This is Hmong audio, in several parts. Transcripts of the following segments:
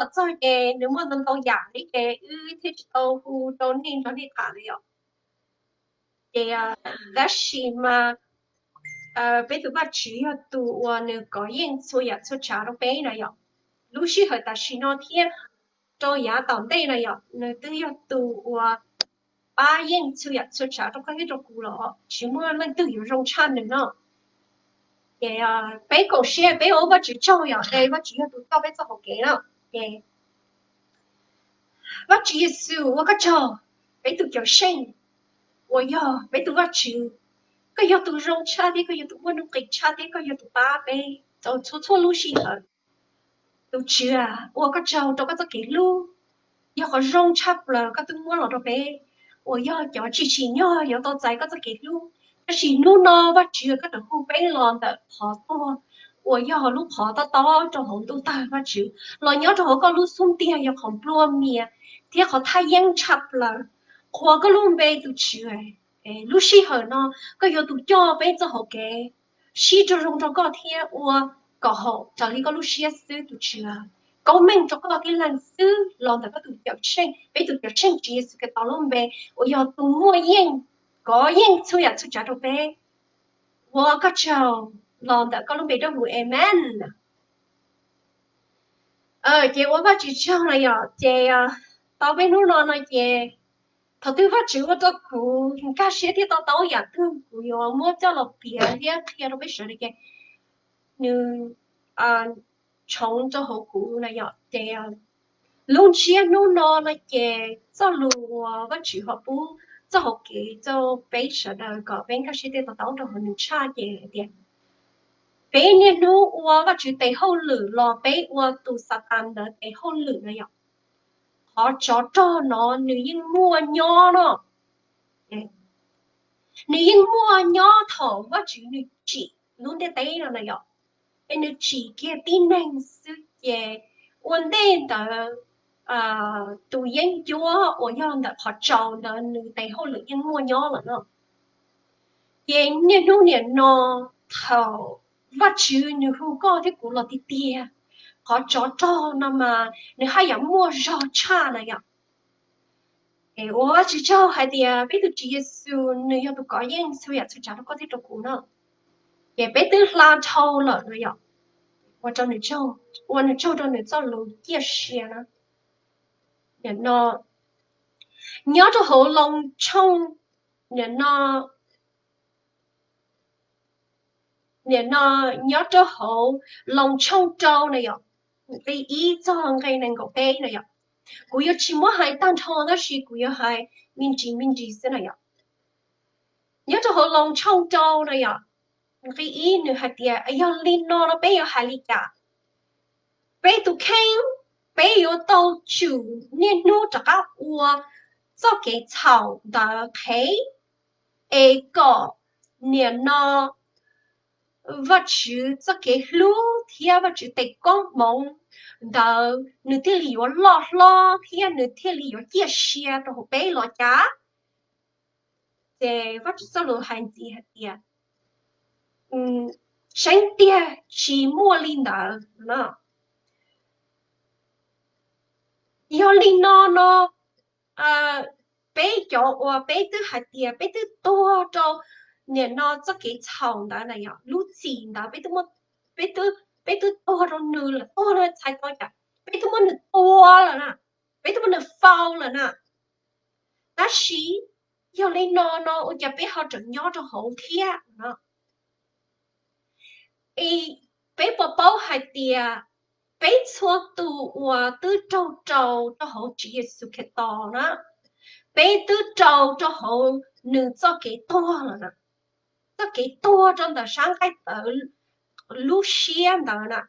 los txog ces nws muaj ntau ntau yam li ces wb thiaj tsis tau hu rau nej nrog nej tham li yom. Ces tab sis mas peb tus Vajtswv yog tus uas nws kov yeej txhua yam txhua tsav rau peb na yom. Lub sij hawm tam sim no thiab rau yav tom ntej na yom, nws twb yog tus uas pab yeej txhua yam txhua tsav rau koj thiab rau kuv los tsis muaj leej twg yuav zoo tshaj nws no. Ces peb koom siab peb ua Vajtswv tsaug yom, es Vajtswv yog tus coj peb txoj hauv kev na. Ces Vajtswv Yexus ua koj tsaug, peb tus Cawmseej uas yog peb tus Vajtswv, koj yog tus zoo tshaj thiab koj yog tus muaj nuj nqis tshaj thiab koj yog tus pab peb txhua txhua lub sij hawm. Tus Tswv, ua koj tsaug rau koj txoj kev hlub, yog qhov zoo tshaj plaws koj twb muab los rau peb uas yog cov tsis tsim nyog yuav tau txais koj txoj kev hlub. Tab sis hnub no Vajtswv, koj rov hu peb los ntawm qhov tuag uas yog lub qhov tob tob rau hauv ntuj tawg, Vajtswv, los nyob rau hauv koj lub xub ntiag yog qhov nplua mias thiab qhov thaj yeeb tshaj plaws, qhuas koj lub npe, tus Tswv. Lub sij hawm no koj yuav tus coj peb txoj hauv kev sib raug zoo rau koj thiab ua kom haum raws li koj lub siab xwb, tus Tswv. Koob meej rau koj tib leeg xwb los ntawm koj tus Cawmseej, peb tus Cawmseej Tswv Yexus Khetos lub npe uas yog tus muaj yeej, kov yeej txhua yam txhua tsav rau peb. Ua koj tsaug los ntawm koj lub npe dawb huv, amen. Ces ua Vajtswv tsaug no yom, ces tau peb hnub no no ces thaum twg Vajtswv ua rau kuv nkag siab thiab to taub yam twg kuv yuav muab coj los piav thiab qhia rau peb sawv daws ces nws tshoov rau hauv kuv na yom. Ces lub ntsiab hnub no no ces txoj lus uas Vajtswv ho pub txoj hauv kev rau peb sawv daws kom peb nkag siab thiab to taub rau hauv nws tshaj ces hais tias peb niaj hnub ua Vajtswv tes hauj lwm los peb ua tus Xatas ntawd tes hauj lwm na yom. Qhov tsov rog no nws yeej muaj nyob no, nws yeej muaj nyob thaum Vajtswv nws tsim lub ntiaj teb no na yom. Es nws tsim kiag tib neeg xwb ces ua ntej ntawd tus yeeb ncuab uas yog ntawm qhov tsaus ntawd nws tes hauj lwm yeej muaj nyob lawm no. Ces niaj hnub nim no thaum Vajtswv nws hu koj thiab kuv los tiag tiag, qhov tsov rog no mas nws haj yam muaj zog tshaj na yom. Es ua Vajtswv tsaug hais tias peb tus Tswv Yexus nws yog tus kov yeej txhua yam txhua tsav rau koj thiab rau kuv no. Ces peb twb hla dhau lawm no yom. Ua nws tsaug, ua nws tsaug rau nws txoj lus ciaj sia na. Nim no nyob rau hauv Loos tshooj, nim no, nim no nyob rau hauv Loos tshooj rau na yom, nqe ib txog nqe nees nkaum peb na yom. Kuv yuav tsis muab hais tag nrho tab sis kuv yuav hais me ntsis me ntsis xwb na yom. Nyob rau hauv Loos tshooj rau na yom, nqe ib nws hais tias yog li no no peb yuav hais li cas? Peb tus kheej, peb yuav tau tsum niaj hnub rov qab ua txoj kev txhaum ntawd qhev, es kom nim no Vajtswv txoj kev hlub thiab Vajtswv tes koob hmoov ntawd nws thiaj li yuav loj hlob thiab nws thiaj li yuav ciaj sia rau hauv peb los cas? Ces Vajtswv txoj lus hais ntxiv hais tias, seeb tiag tsis muaj li ntawd no. Yog li no no, peb cov uas peb twb hais tias peb twb tuag rau nim no txoj kev txhaum ntawd na yom, lub txim ntawd peb twb, peb twb tuag rau nws lawm, tuag no txhais tau cas, peb twb muab nws tua lawm na, peb twb muab nws faus lawm na. Tab sis yog li no no ua cas peb ho tseem nyob rau hauv thiab no? Peb puas paub hais tias peb txhua tus uas twb raug rau rau hauv Tswv Yexus Khetos na, peb twb raug rau hauv nws txoj kev tuag lawm na, txoj kev tuag rau ntawm sab nqaij tawv lub siab ntawd na.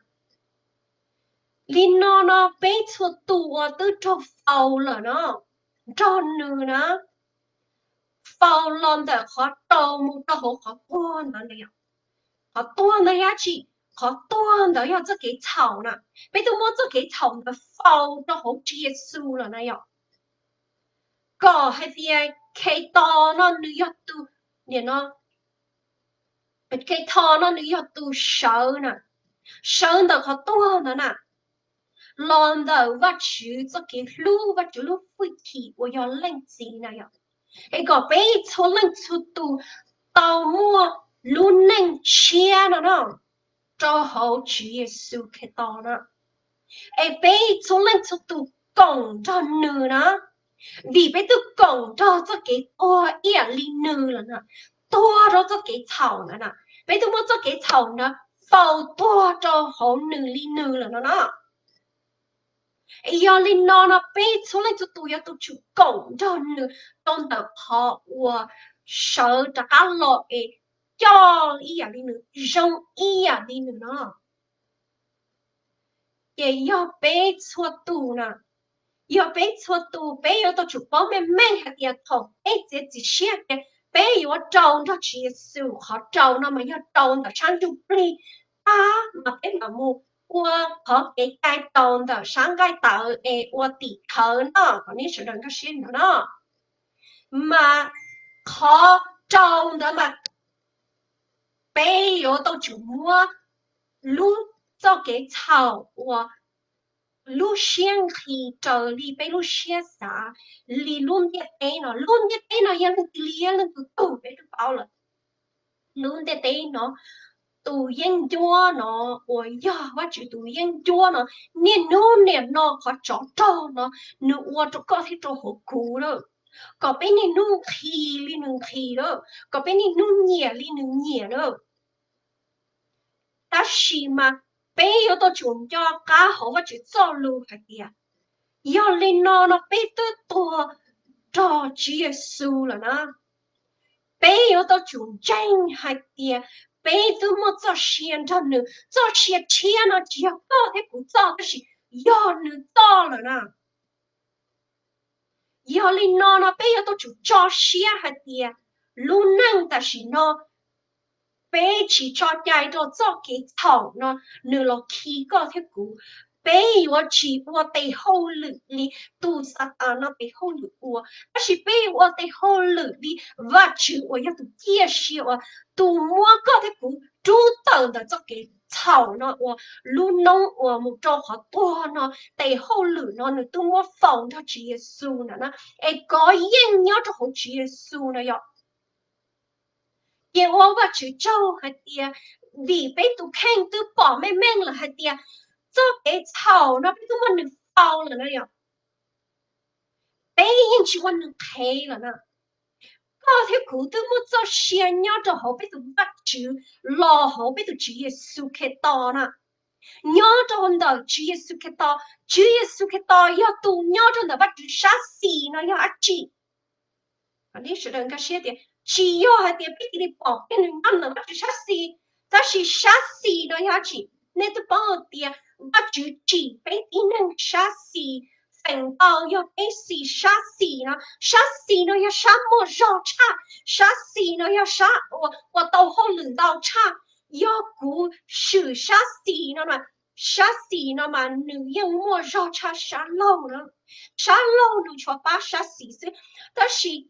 Li no no peb txhua tus uas twb raug faus lawm no, nrog nws na, faus los ntawm qhov rau mus rau hauv qhov tuag ntawd na yom. Qhov tuag ntawd yog dab tsi? Qhov tuag ntawd yog txoj kev txhaum na. Peb twb muab txoj kev txhaum ntawd faus rau hauv Tswv Yexus lawm na yom. Kom hais tias Khetos no nws yog tus, nim no, Khetos no nws yog tus sawv na, sawv ntawm qhov tuag ntawd na, los ntawm Vajtswv txoj kev hlub, Vajtswv lub hwj chim uas yog Leej Txiv na yom. Es kom peb txhua leej txhua tus tau muaj lub neej tshiab no no rau hauv Tswv Yexus Khetos na. Es peb txhua leej txhua tus koom nrog nws na, vim peb twb koom nrog txoj kev tuag ib yam li nws lawm na, tuag rau txoj kev txhaum ntawd na, peb twb muab txoj kev txhaum ntawd faus tuag rau hauv nws li nws lawm no na. Es yog li no no peb txhua leej txhua tus yuav tau tsum koom nrog nws rau ntawm qhov uas sawv rov qab los es coj ib yam li nws, zoo ib yam li nws no. Ces yog peb txhua tus na, yog peb txhua tus peb yuav tau tsum paub meej meej hais tias thaum peb txiav txim siab tias peb yuav rau nrog Tswv Yexus, qhov rau no mas yog rau ntawm sab ntsuj plig, tab mas peb mam mus ua qhov kev cai rau ntawm sab nqaij tawv es ua tim khawv no, kom nej sawv daws nkag siab no no. Mas qhov rau ntawd mas peb yuav tau tsum muab lub txoj kev txhaum uas lub siab nqhis raws li peb lub siab xav, li lub ntiaj teb no. Lub ntiaj teb no yog leej twg li, yog leej twg tug peb twb paub lawm. Lub ntiaj teb no, tus yeeb ncuab no uas yog Vajtswv tus yeeb ncuab no, niaj hnub niam no qhov tsov rog no nws ua rau koj thiab rau hauv kuv lawm, kom peb niaj hnub nqhis li nws nqhis lawm, kom peb niaj hnub nyiam li nws nyiam lawm. Tab sis mas peb yuav tau tsum nco qab hauv Vajtswv txoj lus hais tias, yog li no no peb twb tuag nrog Tswv Yexus lawm na. Peb yuav tau tsum ntseeg hais tias peb twb muaj txoj sia nrog nws. Txoj sia tshiab no tsis yog koj thiab kuv txoj, tab sis yog nws txoj lawm na. Yog li no no peb yuav tau tsum tso siab hais tias lub neej tam sim no peb tsis tso cai rau txoj kev txhaum no nws los khi koj thiab kuv. Peb yuav tsis ua tes hauj lwm li tus Xatas no tes hauj lwm ua, tab sis peb yuav ua tes hauj lwm li Vajtswv uas yog tus ciaj sia uas tus muab koj thiab kuv rub tawm ntawm txoj kev txhaum no uas lub noob uas mus rau qhov tuag no, tes hauj lwm no nws twb muab faus nrog Tswv Yexus ntawm na, es kov yeej nyob rau hauv Tswv Yexus no yom. Ces ua Vajtswv tsaug hais tias, vim peb tus kheej twb pom meej meej lawm hais tias txoj kev txhaum no peb twb muab nws faus lawm na yom. Peb yeej tsis ua nws qhev lawm na. Koj thiab kuv twb muaj txoj sia nyob rau hauv peb tus Vajtswv los hauv peb tus Tswv Yexus Khetos na. Nyob rau ntawm Tswv Yexus Khetos, Tswv Yexus Khetos yog tus nyob rau ntawm Vajtswv sab xis no yog dab tsi? Sawv daws nkag siab tias tsis yog hais tias peb cia li pom kiag nws nyob ntawm Vajtswv sab xis, tab sis sab xis no yog dab tsi? Nej twb paub tias Vajtswv tsim peb tib neeg sab xis, feem ntau yog peb xis sab xis no. Sab xis no yog sab muaj zog tshaj, sab xis no yog sab uas ua tau hauj lwm ntau tshaj. Yog kuv swm sab xis no mas, sab xis no mas nws yeej muaj zog tshaj sab laug na. Sab laug nws tsuas pab sab xis xwb, tab sis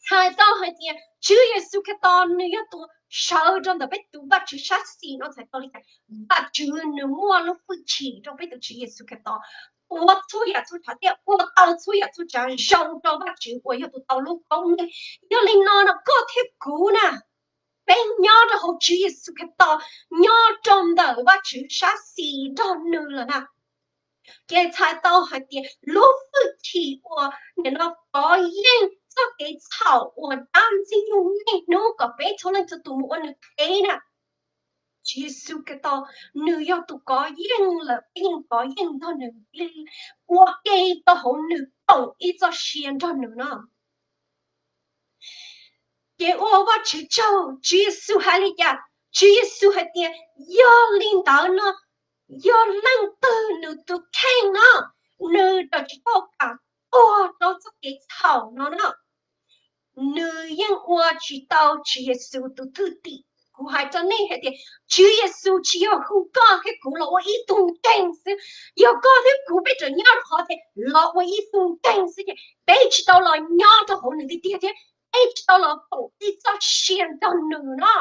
txhais tau hais tias Tswv Yexus Khetos nws yog tus sawv rau ntawm peb tus Vajtswv sab xis no txhais tau li cas? Vajtswv nws muaj lub hwj chim rau peb tus Tswv Yexus Khetos, ua txhua yam txhua tsav thiab ua tau txhua yam txhua tsav zoo rau Vajtswv uas yog tus tau lub koob meej. Yog li no no koj thiab kuv na, peb nyob rau hauv Tswv Yexus Khetos, nyob rau ntawm Vajtswv sab xis nrog nws lawm na. Ces txhais tau hais tias lub hwj chim uas nim no kov yeej txoj kev txhaum uas dab ntxwg nyoog niaj hnub kom peb txhua leej txhua tus mus ua nws qhev na, Tswv Yexus Khetos nws yog tus kov yeej lawm, peb yeej kov yeej nrog nws, ua ke rau hauv nws koom ib txoj sia nrog nws no. Ces ua Vajtswv tsaug, Tswv Yexus hais li cas? Tswv Yexus hais tias, yog li ntawd no, yog leej twg nws tus kheej no, nws tawm tsis tau kam tuag rau txoj kev txhaum no na, nws yeej ua tsis tau Tswv Yexus tus thwj tim. Kuv hais rau nej hais tias, Tswv Yexus tsis yog hu koj thiab kuv los ua ib tug ntseeg xwb. Yog koj thiab kuv peb tseem nyob rau qhov tias los ua ib tug ntseeg xwb ces peb tsis tau los nyob rau hauv nws tiag tiag thiab peb tsis tau los koom ib txoj sia nrog nws no.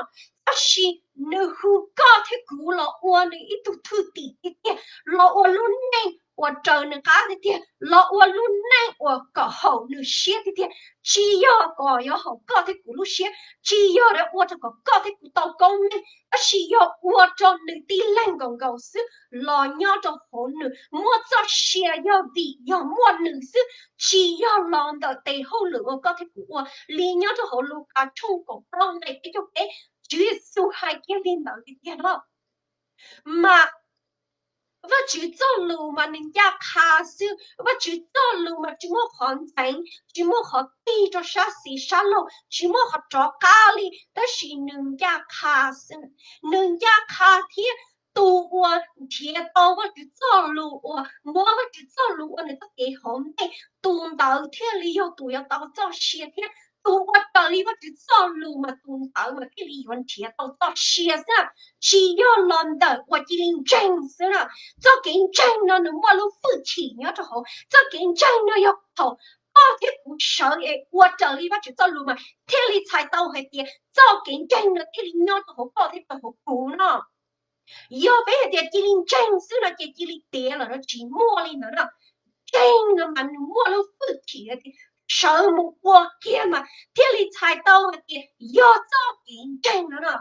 Tab sis nws hu koj thiab kuv los ua nws ib tug thwj tim tiag tiag, los ua lub neej uas raws nws qab tiag tiag, los ua lub neej uas kom haum nws siab tiag tiag, tsis yog kom yuav haum koj thiab kuv lub siab, tsis yog ua rau kom koj thiab kuv tau koob meej, tab sis yog ua rau nws tib leeg nkaus nkaus xwb los nyob rau hauv nws muaj txoj sia yog vim yog muaj nws xwb, tsis yog los ntawm tes hauj lwm uas koj thiab kuv ua li. Nyob rau hauv Lukas tshooj kaum plaub nqe peb caug peb, Tswv Yexus hais kiag li ntawd tiag tiag no. Mas Vajtswv txoj lus mas nws ncaj qha xwb, Vajtswv txoj lus mas tsis muaj qhov ntxeev, tsis muaj qhov tig rau sab xis sab laug, tsis muaj qhov rov qab li, tab sis nws ncaj qha xwb. Nws ncaj qha thiab tus uas nrhiav tau Vajtswv txoj lus, uas muab Vajtswv txoj lus ua nws txoj kev hauv ntej, tus ntawd thiaj li yog tus yuav tau txoj sia thiab. Tus ua raws li Vajtswv txoj lus mas tus ntawd mas thiaj li yuav nrhiav tau txoj sia xwb, tsis yog los ntawm uas cia li ntseeg xwb na. Txoj kev ntseeg no nws muaj lub hwj chim nyob rau hauv. Txoj kev ntseeg no yog thaum koj thiab kuv sawv es ua raws li Vajtswv txoj lus mas thiaj li txhais tau hais tias txoj kev ntseeg no thiaj li nyob rau hauv koj thiab rau hauv kuv no. Yog peb hais tias cia li ntseeg xwb no ces cia li tiav lawm no, tsis muaj li ntawd na. Ntseeg no mas nws muaj lub hwj chim tias sawv mus ua kiag mas thiaj li txhais tau hais tias yog txoj kev ntseeg no na.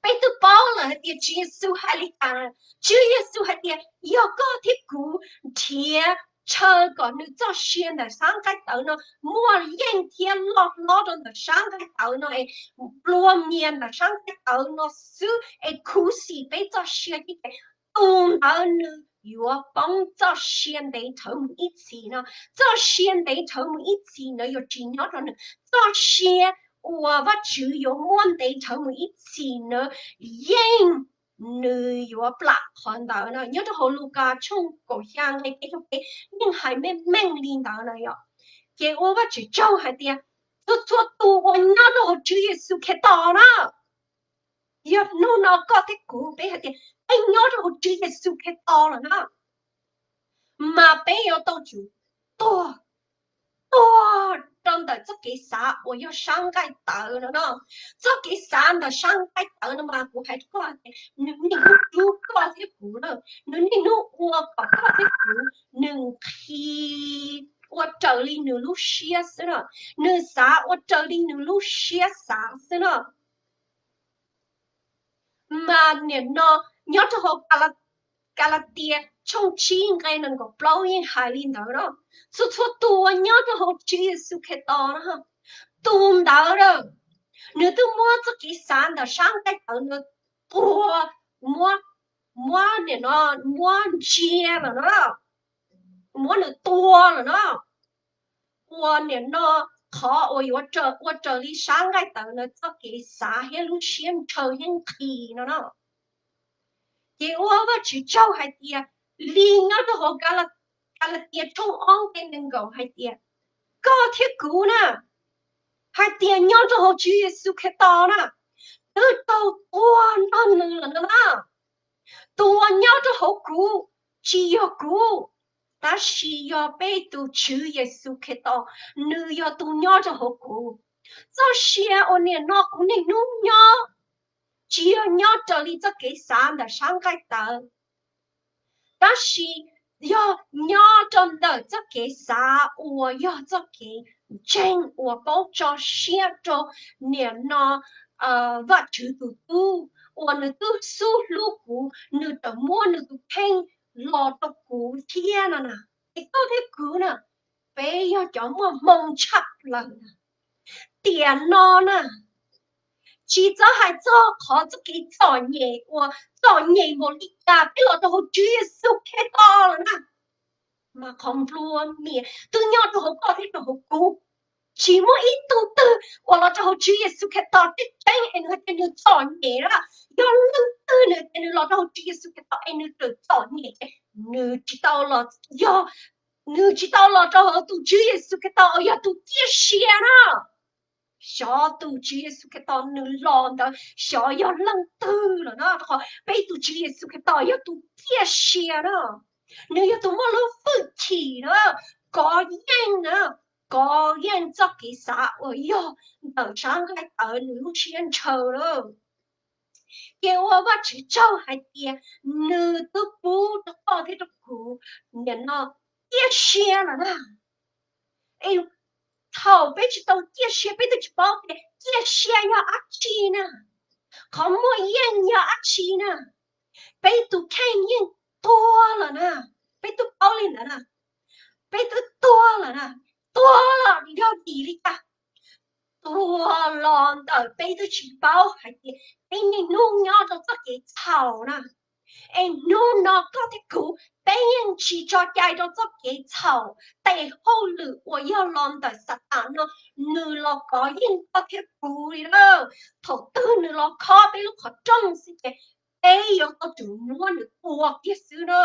Peb twb paub lawm hais tias Tswv Yexus hais li cas. Tswv Yexus hais tias yog koj thiab kuv nrhiav, ntshaw kom nws txoj sia ntawm sab nqaij tawv no muaj yeej thiab loj hlob rau ntawm sab nqaij tawv no es nplua mias ntawm sab nqaij tawv no xwb es khuv xim peb txoj sia ces tus ntawd nws yuav poob txoj sia ntev nrhawv mus ib txhis no. Txoj sia ntev nrhawv mus ib txhis ntawd yuav tsis nyob rau nws. Txoj sia uas Vajtswv yuav muab ntev nrhawv mus ib txhis ntawd yeej nws yuav plam qhov ntawd no. Nyob rau hauv Lukas tshooj kaum xya nqe peb caug peb yeej hais meej meej li ntawd na yom. Ces ua Vajtswv tsaug hais tias txhua txhua tus uas nyob rau hauv Tswv Yexus Khetos na, yog hnub no koj thiab kuv peb hais tias peb nyob rau hauv Tswv Yexus Khetos lawm na, mas peb yuav tau tsum tuag, tuag rau ntawm txoj kev xav uas yog sab nqaij tawv no no. Txoj kev xav ntawm sab nqaij tawv no mas kuv hais rau koj tias nws niaj hnub rub koj thiab kuv na, nws niaj hnub ua kom koj thiab kuv nws nqhis ua raws li nws lub siab xwb no, nws xav ua raws li nws lub siab xav xwb no. Mas nim no nyob rau hauv Kalatias tshooj tsib nqe nees nkaum plaub yeej hais li ntawd no. Txhua txhua tus uas nyob rau hauv Tswv Yexus Khetos no, tus ntawd na, nws twb muab txoj kev xav ntawm sab nqaij tawv no tua, muab, muab nim no, muab ntsia lawm no, muab nws tua lawm no. Ua nim no qhov uas yuav ua raws li sab nqaij tawv no txoj kev xav thiab lub siab ntshaw thiab nqhis no no. Ces ua Vajtswv tsaug hais tias li nyob rau hauv Kalatias tshooj ob nqe nees nkaum hais tias koj thiab kuv na, hais tias nyob rau hauv Tswv Yexus Khetos na, twb raug tua nrog nws lawm no na. Tus uas nyob rau hauv kuv tsis yog kuv, tab sis yog peb tus Tswv Yexus Khetos, nws yog tus nyob rau hauv kuv. Txoj sia uas nim no kuv niaj hnub nyob tsis yog nyob raws li txoj kev xav ntawm sab nqaij tawv, tab sis yog nyob rau ntawm txoj kev xav uas yog txoj kev ntseeg uas paub tso siab rau nim no Vajtswv tus tub uas nws twb xub hlub kuv, nws txawm muab nws tus kheej los rau kuv thiab no na. Es koj thiab kuv na, peb yog cov muaj hmoo tshaj plaws na. Tiam no na, tsis txhob hais txog qhov txoj kev txom nyem uas txom nyem npaum li cas peb los rau hauv Tswv Yexus Khetos lawm na, mas qhov nplua mias twb nyob rau hauv koj thiab rau hauv kuv. Tsis muaj ib tug twg uas los rau hauv Tswv Yexus Khetos tseeb tseeb es nws hais tias nws txom nyem na. Yog leej twg nws tias nws los rau hauv Tswv Yexus Khetos es nws txawm txom nyem ces nws tsis tau los, yog nws tsis tau los rau hauv tus Tswv Yexus Khetos uas yog tus ciaj sia na. Xyov tus Tswv Yexus Khetos nws los ntawd xyov yog leej twg lawm na, rau qhov peb tus Tswv Yexus Khetos yog tus ciaj sia na. Nws yog tus muaj lub hwj chim na, kov yeej na, kov yeej txoj kev xav uas yog ntawm sab nqaij tawv nws lub siab ntshaw lawm. Ces ua Vajtswv tsaug hais tias nws twb pub rau koj thiab rau kuv nim no ciaj sia lawm na. Es thaum peb tsis tau ciaj sia peb twb tsis paub tias ciaj sia yog dab tsi na, qhov muaj yeej yog dab tsi na. Peb tus kheej yeej tuag lawm na, peb twb paub li ntawd na, peb twb tuag lawm na. Tuag los yog vim li cas? Tuag los ntawm peb twb tsis paub hais tias peb niaj hnub nyob rau txoj kev txhaum na. Es hnub no koj thiab kuv peb yeej tsis tso cai rau txoj kev txhaum, tes hauj lwm uas yog los ntawm Xatas no, nws los kov yeej koj thiab kuv li lawm. Thaum twg nws los khob peb lub qhov rooj xwb ces peb yuav tau tsum muab nws tua kiag xwb na.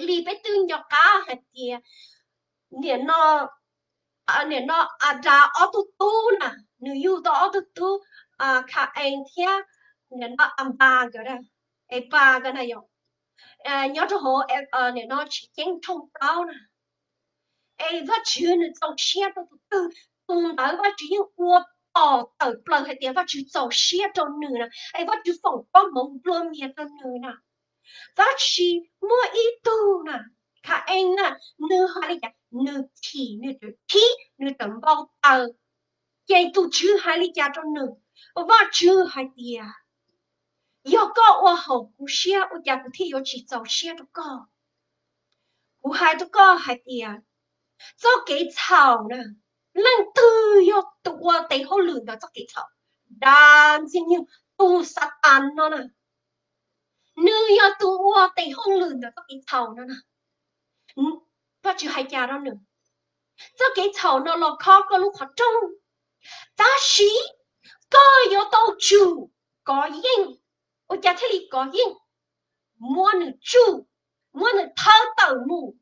Li peb twb nco qab hais tias nim no, nim no Adas ob tug tub na, nws yug tau ob tug tub, Kha-ees thiab nim no Anpas nkawd, Enpas nkawd na yom, nyob rau hauv nim no Chiv Ceeb tshooj plaub na. Es Vajtswv nws txaus siab rau tus twg, tus ntawd Vajtswv yeej ua pom tawm plaws hais tias Vajtswv txaus siab rau nws na, es Vajtswv foom koob hmoov nplua mias rau nws na. Tab sis muaj ib tug na, Kha-ees na, nws hais li cas? Nws chim, nws txawm chim, nws txawm npau taws. Ces tus Tswv hais li cas rau nws? Vajtswv hais tias, yog koj ua haum kuv siab, ua cas kuv thiaj yuav tsis txaus siab rau koj? Kuv hais rau koj hais tias txoj kev txhaum na, leej twg yog tus ua tes hauj lwm ntawm txoj kev txhaum? Dab Ntxwg Nyoog, tus Xatas no na, nws yog tus ua tes hauj lwm ntawm txoj kev txhaum no na. Vajtswv hais cas rau nws? Txoj kev txhaum no los khob koj lub qhov rooj, tab sis koj yuav tau tsum kov yeej. Ua cas thiaj li kov yeej? Muab nws tsuj, muab nws thawb tawm mus.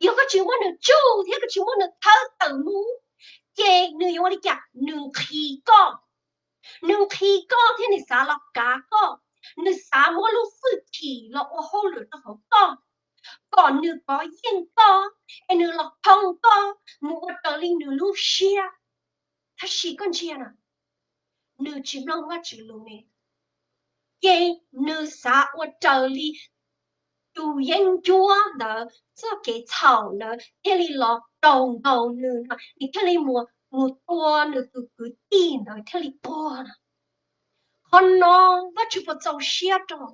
Yog koj tsis muab nws tsuj thiab koj tsis muab nws thawb tawm mus, ces nws yuav ua li cas? Nws nqhis koj. Nws nqhis koj thiab nws xav los kav koj. Nws xav muab lub fwj chim los ua hauj lwm rau hauv koj, kom nws kov yeej koj, es nws los khoo koj mus ua raws li nws lub siab. Tab sis koj ntsia na, nws tsis mloog Vajtswv lus ne, ces nws xav ua raws li tus yeeb ncuab ntawd txoj kev txhaum ntawd thiaj li los raug nkaus nws no, nws thiaj li mus, mus tua nws tus kwv tij ntawd thiaj li tuag na. Qhov no Vajtswv puas txaus siab rau?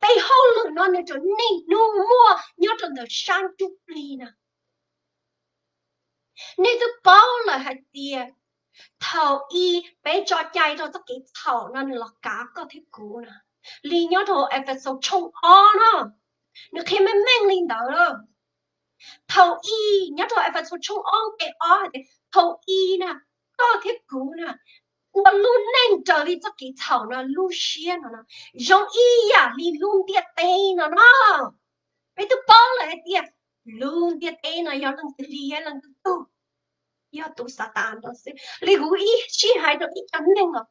Tes hauj lwm no nws tseem niaj hnub muaj nyob rau ntawm sab ntsuj plig na. Nej twb paub lawm hais tias thaum ub peb tso cai rau txoj kev txhaum no nws los kav koj thiab kuv na. Li nyob rau Efexus tshooj ob no, nws qhia meej meej li ntawd lawm. Thaum ub, nyob rau Efexus tshooj ob nqe ob hais tias thaum ub na, koj thiab kuv na, ua lub neej raws li txoj kev txhaum no lub siab no no, zoo ib yam li lub ntiaj teb no no. Peb twb paub lawm hais tias lub ntiaj teb no yog leej twg li, yog leej twg tug? Yog tus Xatas ntawd xwb. Li kuv ib sij hais rau ib co neeg os,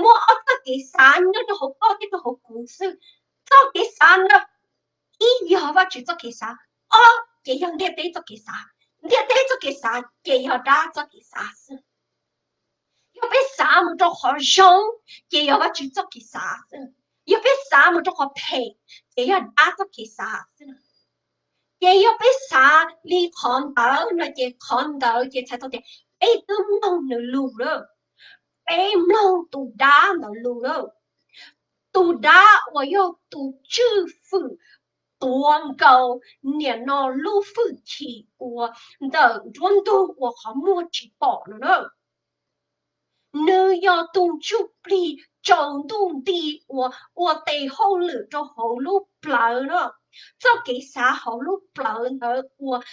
muaj ob txoj kev xav nyob rau hauv koj thiab rau hauv kuv xwb. Txoj kev xav ntawd, ib yog Vajtswv txoj kev xav, ob ces yog ntiaj teb txoj kev xav. Ntiaj teb txoj kev xav ces yog dab txoj kev xav xwb. Yog peb xav mus rau qhov zoo, ces yog Vajtswv txoj kev xav xwb. Yog peb xav mus rau qhov phem, ces yog dab txoj kev xav xwb. Ces yog peb xav li qhov ntawd no ces qhov ntawd ces txhais tau tias peb twb mloog nws lus lawm, peb mloog tus dab ntawd lus lawm. Tus dab uas yog tus tswj fwm tuav nkaus niam no lub fwj chim uas ntawm nruab ntug uas qhov muag tsis pom no na. Nws yog tus ntsuj plig tsaus ntuj nti uas ua tes hauj lwm rau hauv lub plawv no. Txoj kev xav hauv lub plawv ntawd uas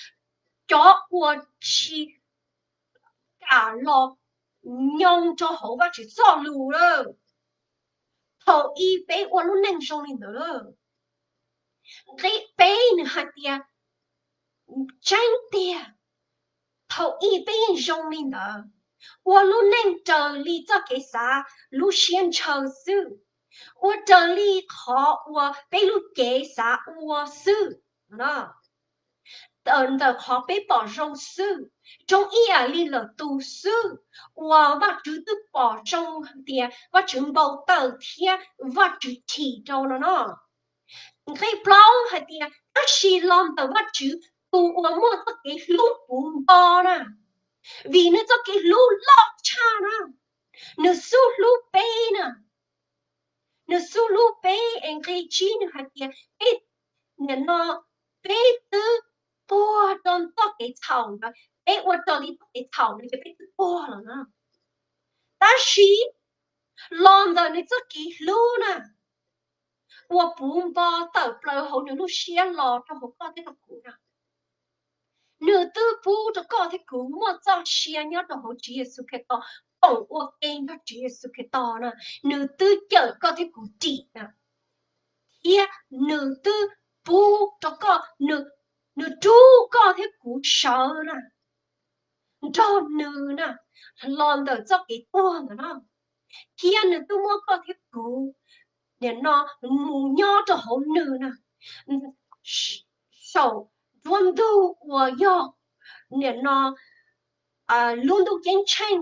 cov uas tsis kam los nyoo rau hauv Vajtswv txoj lus lawm. Thaum ub peb ua lub neej zoo li ntawd lawm. Nqe peb nws hais tias, tseeb tiag, thaum ub peb yeej zoo li ntawd, ua lub neej raws li txoj kev xav lub siab ntshaw xwb, ua raws li qhov uas peb lub cev xav ua xwb no. Ntawm qhov peb pom zoo xwb, zoo ib yam li lwm tus xwb, uas Vajtswv twb pom zoo hais tias Vajtswv npau taws thiab Vajtswv chim rau no no. Nqe plaub hais tias, tab sis los ntawm Vajtswv tus uas muaj txoj kev hlub puv npo na, vim nws txoj kev hlub loj tshaj na, nws xub hlub peb na, nws xub hlub peb es nqe tsib nws hais tias, peb, nim no, peb twb tuag rau txoj kev txhaum ntawd, peb ua raws li txoj kev txhaum ntawd ces peb twb tuag lawm na. Tab sis los ntawm nws txoj kev hlub na, uas puv npo tawm plaws hauv nws lub siab los rau hauv koj thiab rau kuv na, nws twb pub rau koj thiab kuv muaj txoj sia nyob rau hauv Tswv Yexus Khetos, koom ua ke nrog Tswv Yexus Khetos na, nws twb cawm koj thiab kuv dim na, thiab nws twb pub rau koj, nws rub koj thiab kuv sawv na, nrog nws na, los ntawm txoj kev tuag ntawd na, thiab nws twb muab koj thiab kuv, nim no, mus nyob rau hauv nws na, saum nruab ntug uas yog, nim no, lub ntuj ceeb tsheej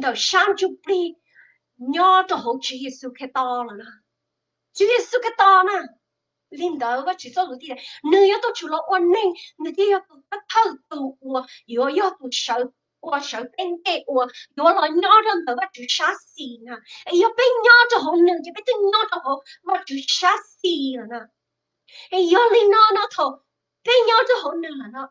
ntawm sab ntsuj plig nyob rau hauv Tswv Yexus Khetos lawm na. Tswv Yexus Khetos na, li ntawd Vajtswv txoj lus tias nws yuav tau tsum los ua neeg, nws thiaj yog tus thawj tus uas yuav yog tus sawv, ua sawv peb ntej uas yuav los nyob rau ntawm Vajtswv sab xis na. Es yog peb nyob rau hauv nws ces peb twb nyob rau hauv Vajtswv sab xis lawm na. Es yog li no no thaum peb nyob rau hauv nws lawm no,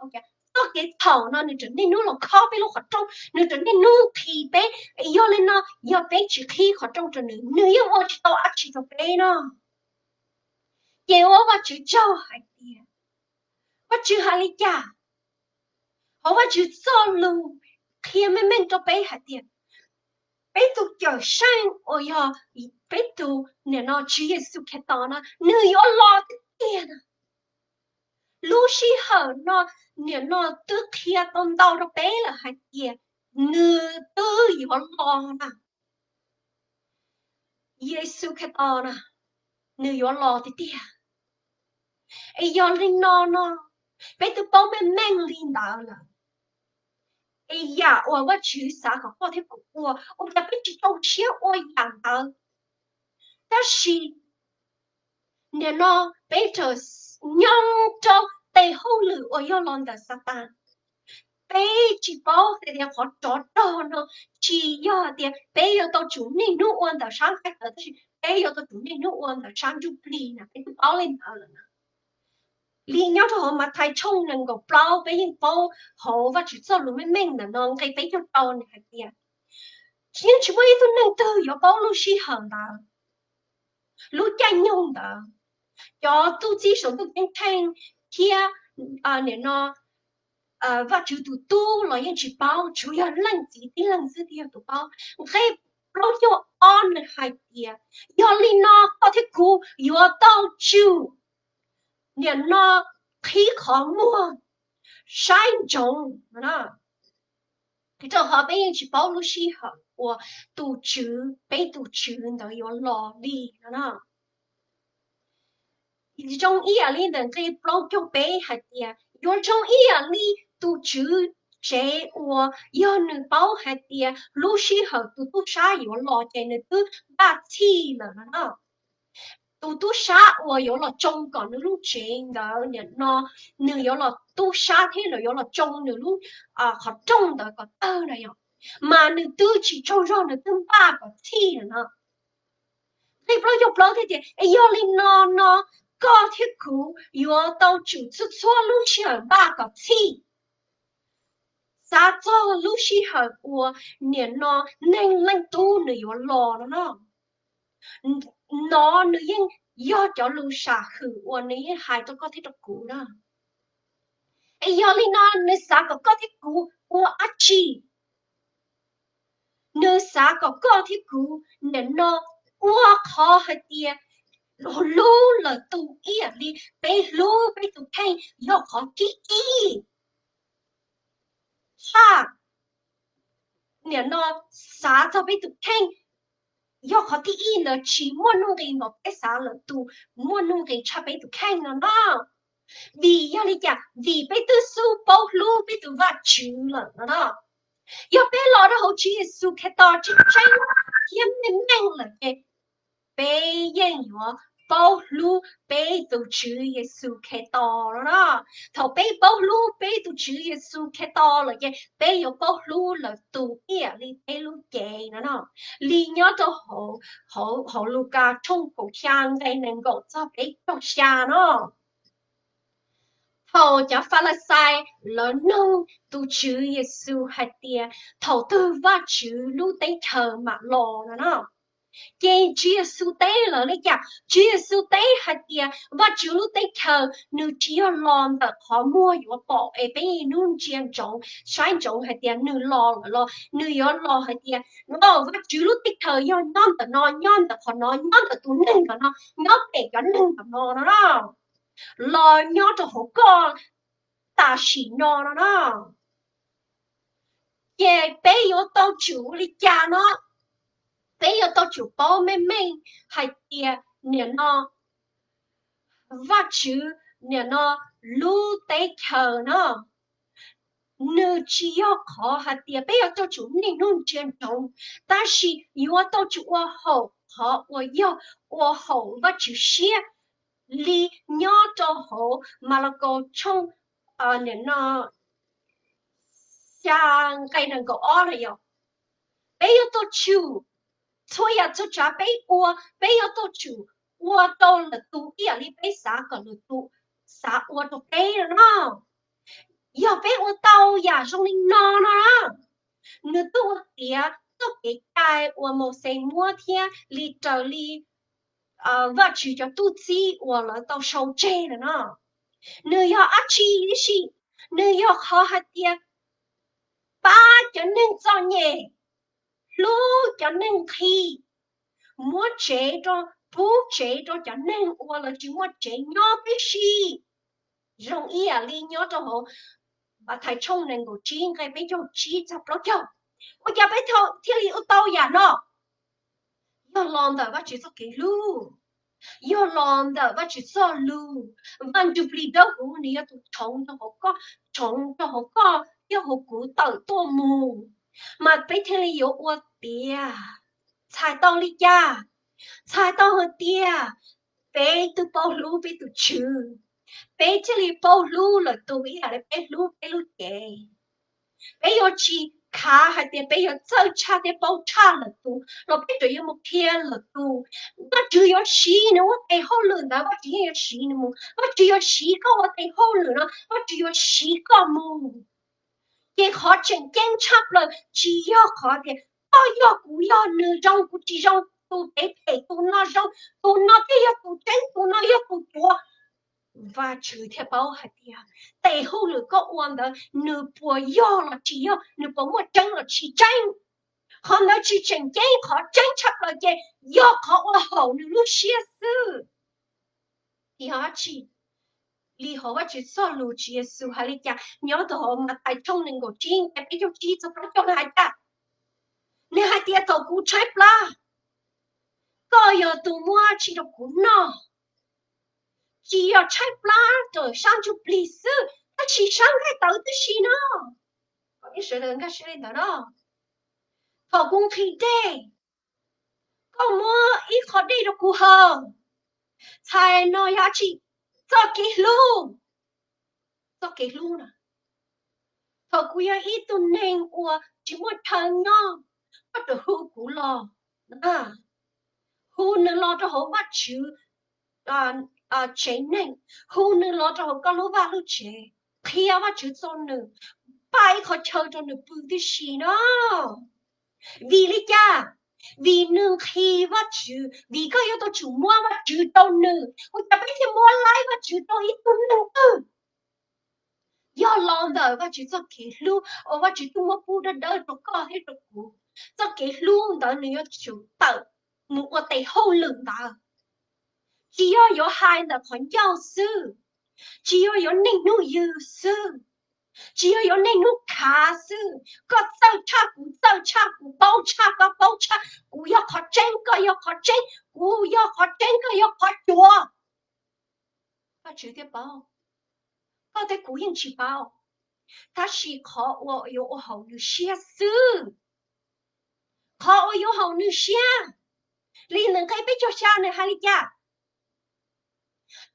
txoj kev txhaum no nws tseem niaj hnub los khob peb lub qhov rooj, nws tseem niaj hnub nqhis peb. Es yog li no, yog peb tsis qhib qhov rooj rau nws, nws yeej ua tsis tau dab tsi rau peb no. Ces ua Vajtswv tsaug hais tias, Vajtswv hais li cas? Hauv Vajtswv txoj lus qhia meej meej rau peb hais tias, peb tus Cawmseej uas yog peb tus, nim no, Tswv Yexus Khetos no nws yuav los tiag tiag na. Lub sij hawm no, nim no twb qhia tau ntau rau peb lawm hais tias nws twb yuav los na. Yexus Khetos na, nws yuav los tiag tiag. Es yog li no no, peb twb paub meej meej li ntawd lawm. Es yam uas Vajtswv xav kom koj thiab kuv ua, ua cas peb tsis rau siab ua yam ntawd? Tab sis nim no peb raws nyob rau tes hauj lwm uas yog los ntawm Xatas. Peb tsis paub hais tias qhov tsov rog no tsis yog hais tias peb yuav tau tsum niaj hnub ua ntawm sab nqaij tawv, tab sis peb yuav tau tsum niaj hnub ua ntawm sab ntsuj plig na, peb twb paub li ntawd lawm na. Li nyob rau hauv Mathais tshooj nees nkaum plaub peb yeej paub hauv Vajtswv txoj lus meej meej ntawm no nqe peb caug rau nws hais tias, yeej tsis muaj ib tug neeg twg yuav paub lub sij hawm ntawd, lub caij nyoog ntawd. Cov tub txib saum ntuj ceeb tsheej thiab, nim no, Vajtswv tus tub los yeej tsis paub, tsuas yog Leej Txiv tib leeg xwb thiaj yog tus paub. Nqe plaub caug ob nws hais tias, yog li no koj thiab kuv yuav tau tsum, nim no, qhib qhov muag, saib ntsoov no. Rau qhov peb yeej tsis paub lub sij hawm uas tus Tswv, peb tus Tswv ntawd yuav los li no na. Zoo ib yam li ntawm nqe plaub caug peb hais tias, yuav zoo ib yam li tus tswv tsev uas yog nws paub hais tias lub sij hawm tus tub sab yuav los ces nws twb npaj txhij lawm no na. Tus tub sab uas yuav los tsoo kom nws lub tsev ntawd nim no, nws yuav los tub sab thiab nws yuav los tsoo nws lub, qhov rooj ntawd kom tawg na yom, mas nws twb tsis tsaug zog, nws twb npaj kom txhij lawm no. Nqe plaub caug plaub thiaj tias, es yog li no no, koj thiab kuv yuav tau tsum txhua txhua lub sij hawm npaj kom txhij, xav txog lub sij hawm uas nim no Neeg Leej Tub nws yuav los no no. No nws yeej yog cov lus sam hwm uas nws yeej hais rau koj thiab rau kuv na. Es yog li no nws xav kom koj thiab kuv ua dab tsi? Nws xav kom koj thiab kuv nim no ua qhov hais tias hlub lwm tus ib yam li peb hlub peb tus kheej yog qhov thib ib. Tshaj nim no xav txog peb tus kheej yog qhov thib ib ntawd tsis muaj nuj nqis npaum peb xav lwm tus muaj nuj nqis tshaj peb tus kheej no no. Vim yog li cas? Vim peb twb xub paub hlub peb tus Vajtswv lawm no no. Yog peb los rau hauv Tswv Yexus Khetos tseeb tseeb thiab meej meej lawm ces peb yeej yuav paub hlub peb tus Tswv Yexus Khetos no no. Thaum peb paub hlub peb tus Tswv Yexus Khetos lawm ces peb yuav paub hlub lwm tus ib yam li peb lub cev no no. Li nyob rau hauv, hauv Lukas tshooj kaum xya nqe nees nkaum txog peb caug xya no. Thaum cov Falixais lawv nug tus Tswv Yexus hais tias thaum twg Vajtswv lub teb chaws mam los no no, ces Tswv Yexus teb lawv li cas? Tswv Yexus teb hais tias Vajtswv lub teb chaws nws tsis yog los ntawm qhov muag yuav pom es peb hnub ntsia ntsoov saib ntsoov hais tias nws los lawm los nws yuav los hais tias, no, Vajtswv lub teb chaws yog nyob ntawm no, nyob ntawm qhov no, nyob ntawm tus neeg ntawm no, nyob pem cov neeg ntawm no no, los nyob rau hauv koj tam sim no no no. Ces peb yuav tau tsum ua li cas no? Peb yuav tau tsum paub meej meej hais tias nim no Vajtswv, nim no lub teb chaws no nws tsis yog qhov hais tias peb yuav tau tsum niaj hnub ntsia ntsoov, tab sis yuav tau tsum ua haum qhov uas yog ua haum Vajtswv siab, li nyob rau hauv Malakaus tshooj, nim no xya nqe nees nkaum ob na yog, peb yuav tau tsum, txhua yam txhua tsav peb ua, peb yuav tau tsum ua rau lwm tus ib yam li peb xav kom lwm tus xav ua rau peb no no. Yog peb ua tau yam zoo li no no na, nws twb ua tiav txoj kev cai uas Mauxes muab thiab li raws li Vajtswv cov tub txib uas lawv tau sau tseg lawm no. Nws yog dab tsi tib si? Nws yog qhov hais tias pab cov neeg txom nyem, hlub cov neeg nqhis, muab tsev rau, pub tsev rau cov neeg uas lawv tsis muaj tsev nyob tib si. Zoo ib yam li nyob rau hauv Mathais tshooj nees nkaum tsib nqe peb caug tsib txog plaub caug. Ua cas peb thiaj li ua tau yam no? Yog los ntawm Vajtswv txoj kev hlub, yog los ntawm Vajtswv txoj lus. Vaj Ntsuj Plig Dawb Huv nws yog tus tshoov rau hauv koj, tshoov rau hauv koj thiab hauv kuv tawm tuaj mus, mas peb thiaj li yuav ua tiav. Txhais tau li cas? Txhais tau hais tias peb twb paub hlub peb tus Tswv, peb thiaj li paub hlub lwm tus ib yam li peb hlub peb lub cev. Peb yuav tsis khav hais tias peb yuav txawj tshaj thiab paub tshaj lwm tus los peb tseem yuav mus qhia lwm tus. Vajtswv yuav siv nws ua tes hauj lwm ntawd, Vajtswv yeej yuav siv nws mus. Vajtswv yuav siv koj ua tes hauj lwm no, Vajtswv yuav siv koj mus. Ces qhov tseem ceeb tshaj plaws tsis yog qhov tias koj yog kuv yog, nws zoo kuv tsis zoo, tus pem phem tus no zoo, tus no thiaj yog tus tseeb, tus no yog tus tuav. Vajtswv thiaj paub hais tias tes hauj lwm koj ua ntawd nws puas yog los tsis yog, nws puas muaj tseeb los tsis tseeb. Qhov ntawd tsis tseem ceeb, qhov tseeb tshaj plaws ces yog qhov ua haum nws lub siab xwb. Yog dab tsi? Li hauv Vajtswv txoj lus Tswv Yexus hais li cas nyob rau hauv Mathais tshooj nees nkaum tsib nqe peb caug tsib txog plaub caug hais tias, nws hais tias thaum kuv tshaib plab, koj yog tus muab tshis rau kuv noj. Tsis yog tshaib plab rau sab ntsuj plig xwb, tab sis sab nqaij tawv tib si no. Kom peb sawv daws nkag siab li ntawd no. Thaum kuv nqhis dej, koj muab ib qho dej rau kuv haus. Txhais no yog dab tsi? Txoj kev hlub. Txoj kev hlub na. Thaum kuv yog ib tug neeg uas tsis muaj chaw nyob, koj tseem hu kuv los, hu nws los rau hauv Vajtswv tsev neeg, hu nws los rau hauv koj lub vaj lub tsev, qhia Vajtswv txog nws, npaj ib qho chaw rau nws pw tib si no. Vim li cas? Vim nws nqhis Vajtswv, vim koj yuav tau tsum muab Vajtswv rau nws. Ua cas peb thiaj muab laib Vajtswv rau ib tug neeg twg? Yog los ntawm Vajtswv txoj kev hlub uas Vajtswv twb muab pub dawb dawb rau koj thiab rau kuv. Txoj kev hlub ntawd nws yuav tsum tawm mus ua tes hauj lwm ntawd. Tsis yog yuav hais ntawm qhov ncauj xwb, tsis yog yuav niaj hnub yws xwb, tsis yog yuav niaj hnub khav xwb. Koj txawj tshaj kuv txawj tshaj, kuv paub tshaj koj paub tshaj, kuv yog qhov tseeb koj yog qhov tseeb, kuv yog qhov tseeb koj yog qhov cuav. Vajtswv thiaj paub. koj thiab kuv yeej tsis paub, tab sis qhov uas yuav ua haum nws siab xwb. Qhov uas yuav haum nws siab, li ntawm nqe peb caug xya nws hais li cas?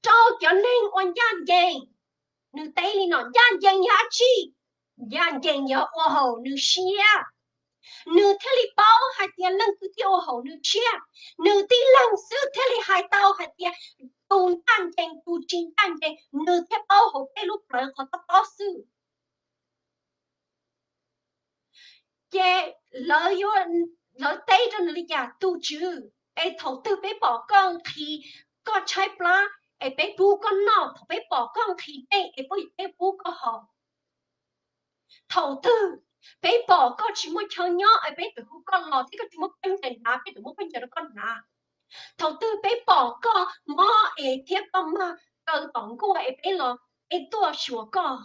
Rau cov neeg uas ncaj ncees, nws teb li no, ncaj ncees yog dab tsi? Ncaj ncees yog ua haum nws siab, nws thiaj li paub hais tias leej twg thiaj ua haum nws siab. Nws tib leeg xwb thiaj li hais tau hais tias tus ncaj ncees tus tsis ncaj ncees, nws thiaj paub hauv peb lub plawv qhov tob tob xwb. Ces lawv teb rau nws li cas? Tus Tswv, es thaum twg peb pom koj nqhis koj tshaib plab es peb pub koj noj, thaum peb pom koj nqhis dej es peb pub koj haus? Thaum twg peb pom koj tsis muaj chaw nyob es peb txawm hu koj los thiab koj tsis muaj khaub ncaws hnav peb txawm muab khaub ncaws rau koj hnav? Thaum twg peb pom koj mob es thiab koj mag kaw tom nkuaj es peb los, peb tuaj xyuas koj?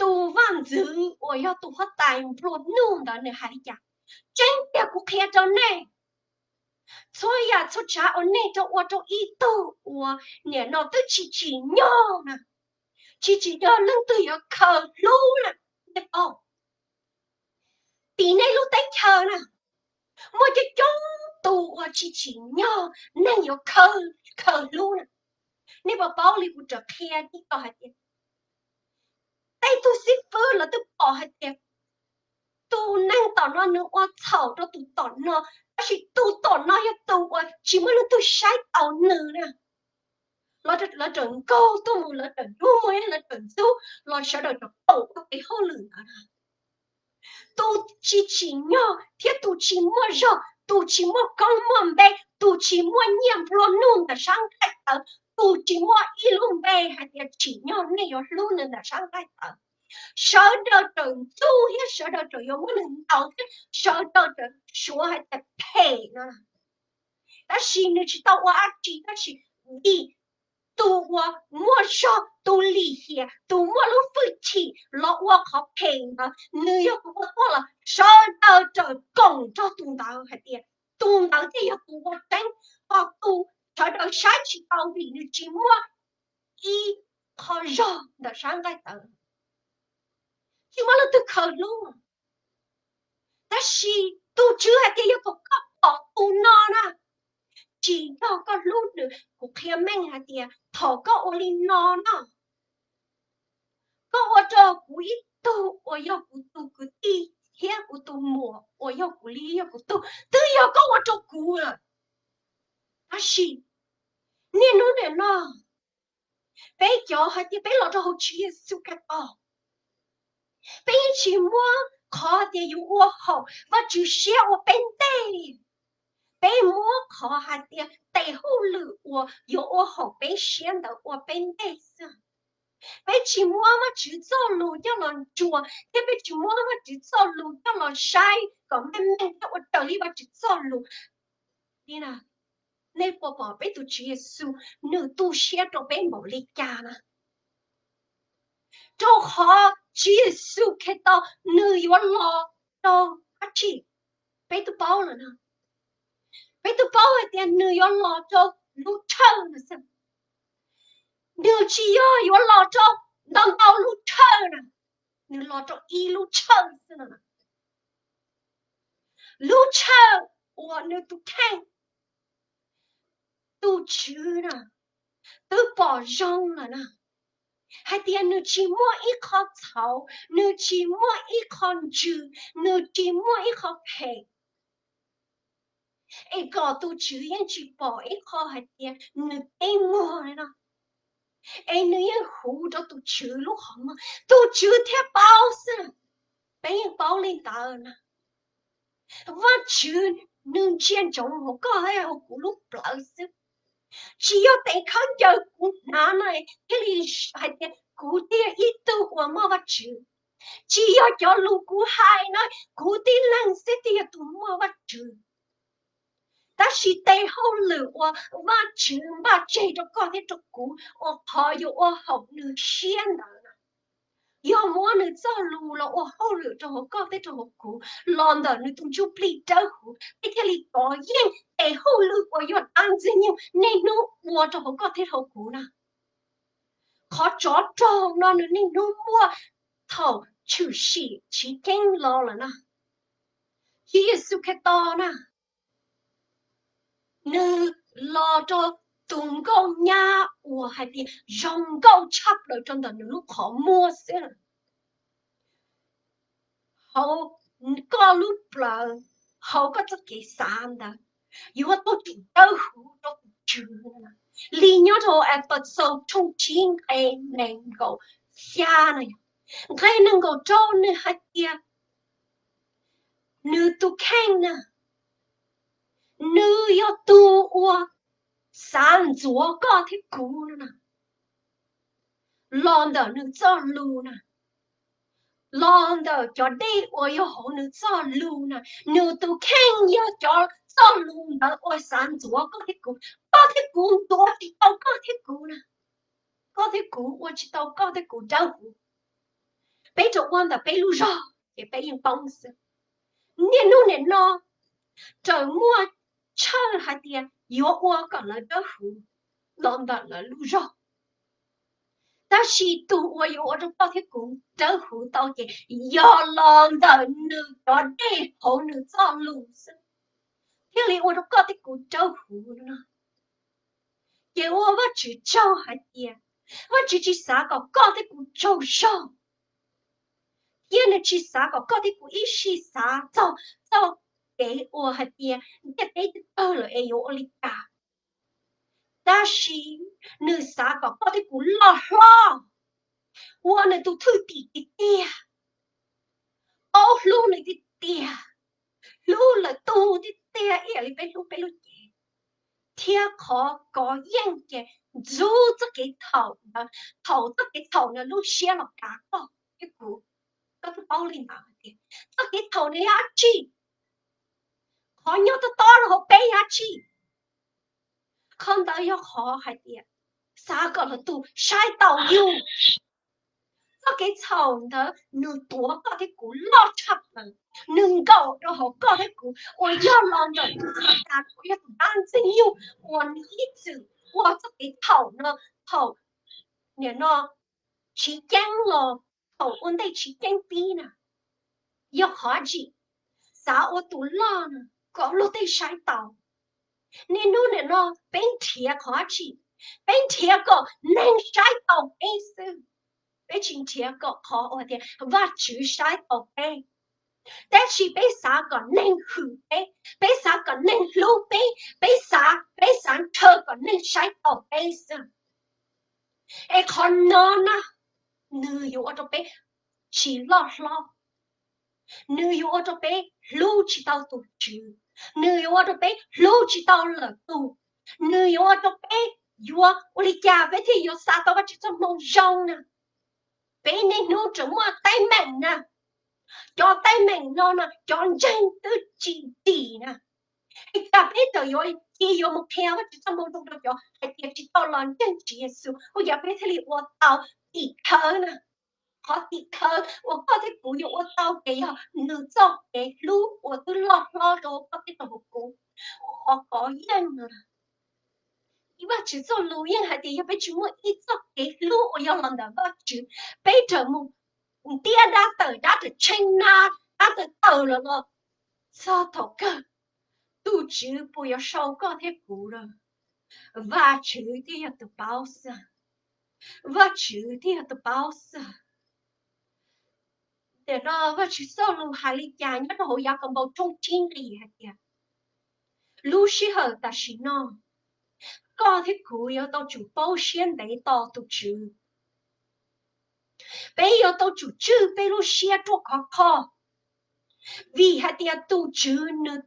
Tus vaj ntxwv uas yog tus huab tais nplua nuj ntawd nws hais li cas? Tseeb tiag kuv qhia rau nej, txhua yam txhua tsav uas nej rau ua rau ib tug uas nim no twb tsis tsim nyog na, tsis tsim nyog leej twg yuav khaws hlub na. Nej paub, tim nej lub teb chaws na, muaj coob coob tus uas tsis tsim nyog neeg yuav khaws hlub na. Nej puas paub li kuv tseem qhia tib tog hais tias, tej tug xib fwb lawv twb pom hais tias tus neeg tom no nws ua txhaum rau tus tom no, tab sis tus tom no yog tus uas tsis muaj leej twg saib taus nws na. Lawv tseem nkaug tuaj mus, lawv tseem nrug muag, lawv tseem ntxub los sawv daws tseem koom ua tes hauj lwm ntawd. Tus tsis tsim nyog thiab tus tsis muaj zog, tus tsis muaj koob muaj npe, tus tsis muaj nyiaj nplua nuj ntawm sab nqaij tawv, tus tsis muaj ib lub npe hais tias tsim nyog nej yuav hlub nws ntawm sab nqaij tawv, sawv daws tseem ntxub thiab sawv daws tseem yuav muab nws ntaus thiab sawv daws tseem suav hais tias phem no. Tab sis nws tsis tau ua dab tsi, tab sis vim tus uas muaj zog, tus lim hiam, tus muaj lub hwj chim los ua qhov phem ntawd, nws yog tus ua tuaj los sawv daws tseem koom nrog tus ntawd hais tias tus ntawd thiaj yog tus ua tseeb, ho tus sawv daws saib tsis taus vim nws tsis muaj ib qho zog ntawm sab nqaij tawv, tsis muaj leej twg khaws hlub. Tab sis tus Tswv hais tias yog thaum koj pom tus no na, tsim nyog koj hlub nws. Kuv qhia meej hais tias thaum koj ua li no na, koj ua rau kuv ib tug uas yog kuv tus kwv tij thiab kuv tus muam uas yog kuv li yog kuv tug, twb yog koj ua rau kuv lawm. Tab sis niaj hnub nim no peb cov hais tias peb los rau hauv Tswv Yexus Khetos, peb yeej tsis muab qhov tias yuav ua haum Vajtswv siab ua peb ntej li. Peb muab qhov hais tias tes hauj lwm uas yuav ua haum peb siab ntawd ua peb ntej xwb. Peb tsis muab Vajtswv txoj lus coj los ntsuas thiab peb tsis muab Vajtswv txoj lus coj los saib kom meej meej thiab ua raws li Vajtswv txoj lus. Nej puas pom peb tus Tswv Yexus nws tu siab rau peb npaum li cas na? Rau qhov Tswv Yexus Khetos nws yuav los rau dab tsi? Peb twb paub lawm no. Peb twb paub hais tias nws yuav los rau lub tshawj no xwb. Nws tsis yog yuav los rau ntau ntau lub tshawj na, nws los rau ib lub tshawj xwb no. Lub tshawj uas nws tus kheej, tus Tswv na, twb pom zoo lawm na, hais tias nws tsis muaj ib qho txhaum, nws tsis muaj ib qho ntsws, nws tsis muaj ib qho phem. Es kom tus Tswv yeej tsis pom ib qho hais tias nws teb muag li no, es nws yeej huv rau tus Tswv lub qhov muag, tus Tswv thiaj paub xwb. Peb yeej paub li ntawd na. Vajtswv nws ntsia ntsoov hauv koj thiab hauv kuv lub plawv xwb. Tsis yog tes khaub ncaws kuv hnav no thiaj li hais tias kuv thiaj yog ib tug uas muaj Vajtswv. Tsis yog cov lus kuv hais no, kuv tib leeg xwb thiaj yog tus muaj Vajtswv. Tab sis tes hauj lwm uas Vajtswv npaj tseg rau koj thiab rau kuv ua qhov yuav ua haum nws siab ntawd na, yog muab nws txoj lus los ua hauj lwm rau hauv koj thiab rau hauv kuv los ntawm nws tus Ntsuj Plig Dawb Huv, peb thiaj li kov yeej tes hauj lwm uas yog dab Ntxwg Nyoog niaj hnub ua rau hauv koj thiab hauv kuv na. Qhov tsov rog no nws niaj hnub muaj thaum tshwm sim chiv keeb los lawm na. Tswv Yexus Khetos na, nws los rau tus nkauj nyab uas hais tias zoo nkauj tshaj plaws rau ntawm nws lub qhov muag xwb. Hauv koj lub plawv, hauv koj txoj kev xav ntawd, yuav tau tseem dawb huv rau tus Tswv. Li nyob rau Efexus tshooj tsib nqe nees nkaum xya na, nqe nees nkaum rau nws hais tias nws tus kheej na, nws yog tus uas xav ntxuav koj thiab kuv no na, los ntawm nws txoj lus na, los ntawm cov dej uas yog hauv nws txoj lus na. Nws tus kheej yog cov txoj lus ntawd uas xav ntxuav koj thiab kuv. Koj thiab kuv ntxuav tsis tau koj thiab kuv na. Koj thiab kuv ua tsis tau koj thiab kuv dawb huv. Peb rau ua ntawm peb lub zog ces peb yeej poob xwb. Niaj hnub nim no raws muaj tsawg hais tias yuav ua kom lawv dawb huv los ntawm lawv lub zog. Tab sis tus uas yuav ua rau koj thiab kuv dawb huv tau ces yog los ntawm nws cov dej hauv nws txoj lus xwb, thiaj li ua rau koj thiab kuv dawb huv no. Ces ua Vajtswv tsaug hais tias Vajtswv tsis xav kom koj thiab kuv tsaug zog, thiab nws tsis xav kom koj thiab kuv ib sij xav txog txoj kev uas hais tias ntiaj teb twb tawg lawm es yuav ua li cas. Tab sis nws xav kom koj thiab kuv loj hlob, ua nws tus thwj tim tiag tiag, paub hlub nws tiag tiag, hlub lwm tus tiag tiag ib yam li peb hlub peb lub cev, thiab qhov kov yeej ces ntxub txoj kev txhaum ntawd. Thaum txoj kev txhaum ntawd lub siab los kav koj thiab kuv, koj twb paub li ntawd hais tias txoj kev txhaum ntawd yog dab tsi, qhov nyob tob tob rau hauv peb yog dab tsi. Qhov ntawd yog qhov hais tias xav kom lwm tus saib taus yus. Txoj kev txhaum ntawd nws tuav koj thiab kuv loj tshaj plaws, nws nkaum rau hauv koj thiab kuv uas yog los ntawm tus Satans uas yog tus dab ntxwg nyoog uas nws ib txwm ua txoj kev txhaum no thaum nim no chiv ceeb los, thaum ua ntej chiv ceeb pib na. Yog qhov dab tsi? Xav ua tus loj na kom luag tej saib taus. Niaj hnub nim no peb nrhiav qhov dab tsi? Peb nrhiav kom neeg saib taus peb xwb. Peb tsis nrhiav kom qhov uas tias Vajtswv saib taus peb. Tab sis peb xav kom neeg hwm peb, peb xav kom neeg hlub peb, peb xav, peb xav nrhaw kom neeg saib taus peb xwb. Es qhov no na, nws yuav ua rau peb tsis loj hlob, nws yuav ua rau peb hlub tsis tau tus Tswv, nws yuav ua rau peb hlub tsis tau lwm tus, nws yuav ua rau peb yuav ua li cas peb thiaj yuav xa tau Vajtswv txoj moo zoo na. Peb niaj hnub tseem muaj teeb meem na, cov teeb meem no no cov ntseeg twb tsis dim na. Es cas peb txawm yuav cia yuav mus qhia Vajtswv txoj moo zoo rau cov hais tias tsis tau los ntseeg Tswv Yexus, ua cas peb thiaj li ua tau? Tim khawv na, qhov tim khawv uas koj thiab kuv yuav ua tau ces yog nws txoj kev hlub uas twb loj hlob rau koj thiab rau kuv, ua qhov kov yeej no. Vajtswv txoj lus yeej hais tias yog peb tsis muaj ib txoj kev hlub uas yog los ntawm Vajtswv, peb raws mus ntiab dab tawm dab raws tsheej na, dab tawm tawm los los txog thaum kawg, tus Tswv puas yuav sau koj thiab kuv lawm? Vajtswv thiaj yog tus paub xwb. Vajtswv thiaj yog tus paub xwb. Tiam no Vajtswv txoj lus hais li cas nyob rau hauv Yakaunpaus tshooj tsib nqe hais tias, lub sij hawm tam sim no, koj thiab kuv yuav tau tsum paub siab ntev tos tus Tswv. Peb yuav tau tsum tswj peb lub siab ruaj khov kho, vim hais tias tus Tswv nws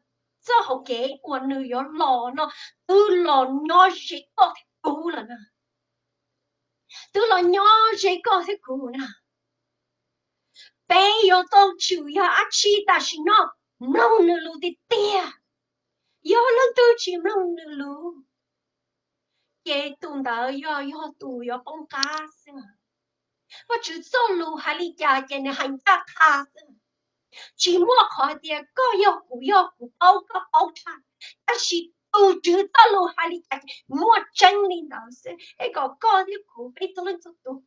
txoj hauv kev uas nws yuav los no twb los nyob ze koj thiab kuv lawm na. Twb los nyob ze koj thiab kuv na. Peb yuav tau tsum yog dab tsi tam sim no? Mloog nws lus tiag tiag. Yog leej twg tsis mloog nws lus, ces tus ntawd yog, yog tus yuav poob qab xwb. Vajtswv txoj lus hais li cas ces nws hais ncaj qha xwb. Tsis muaj qhov hais tias koj yog kuv yog kuv paub koj paub tshaj, tab sis tus Tswv txoj lus hais li cas ces muaj tseeb li ntawd xwb. Es kom koj thiab kuv peb txhua leej txhua tus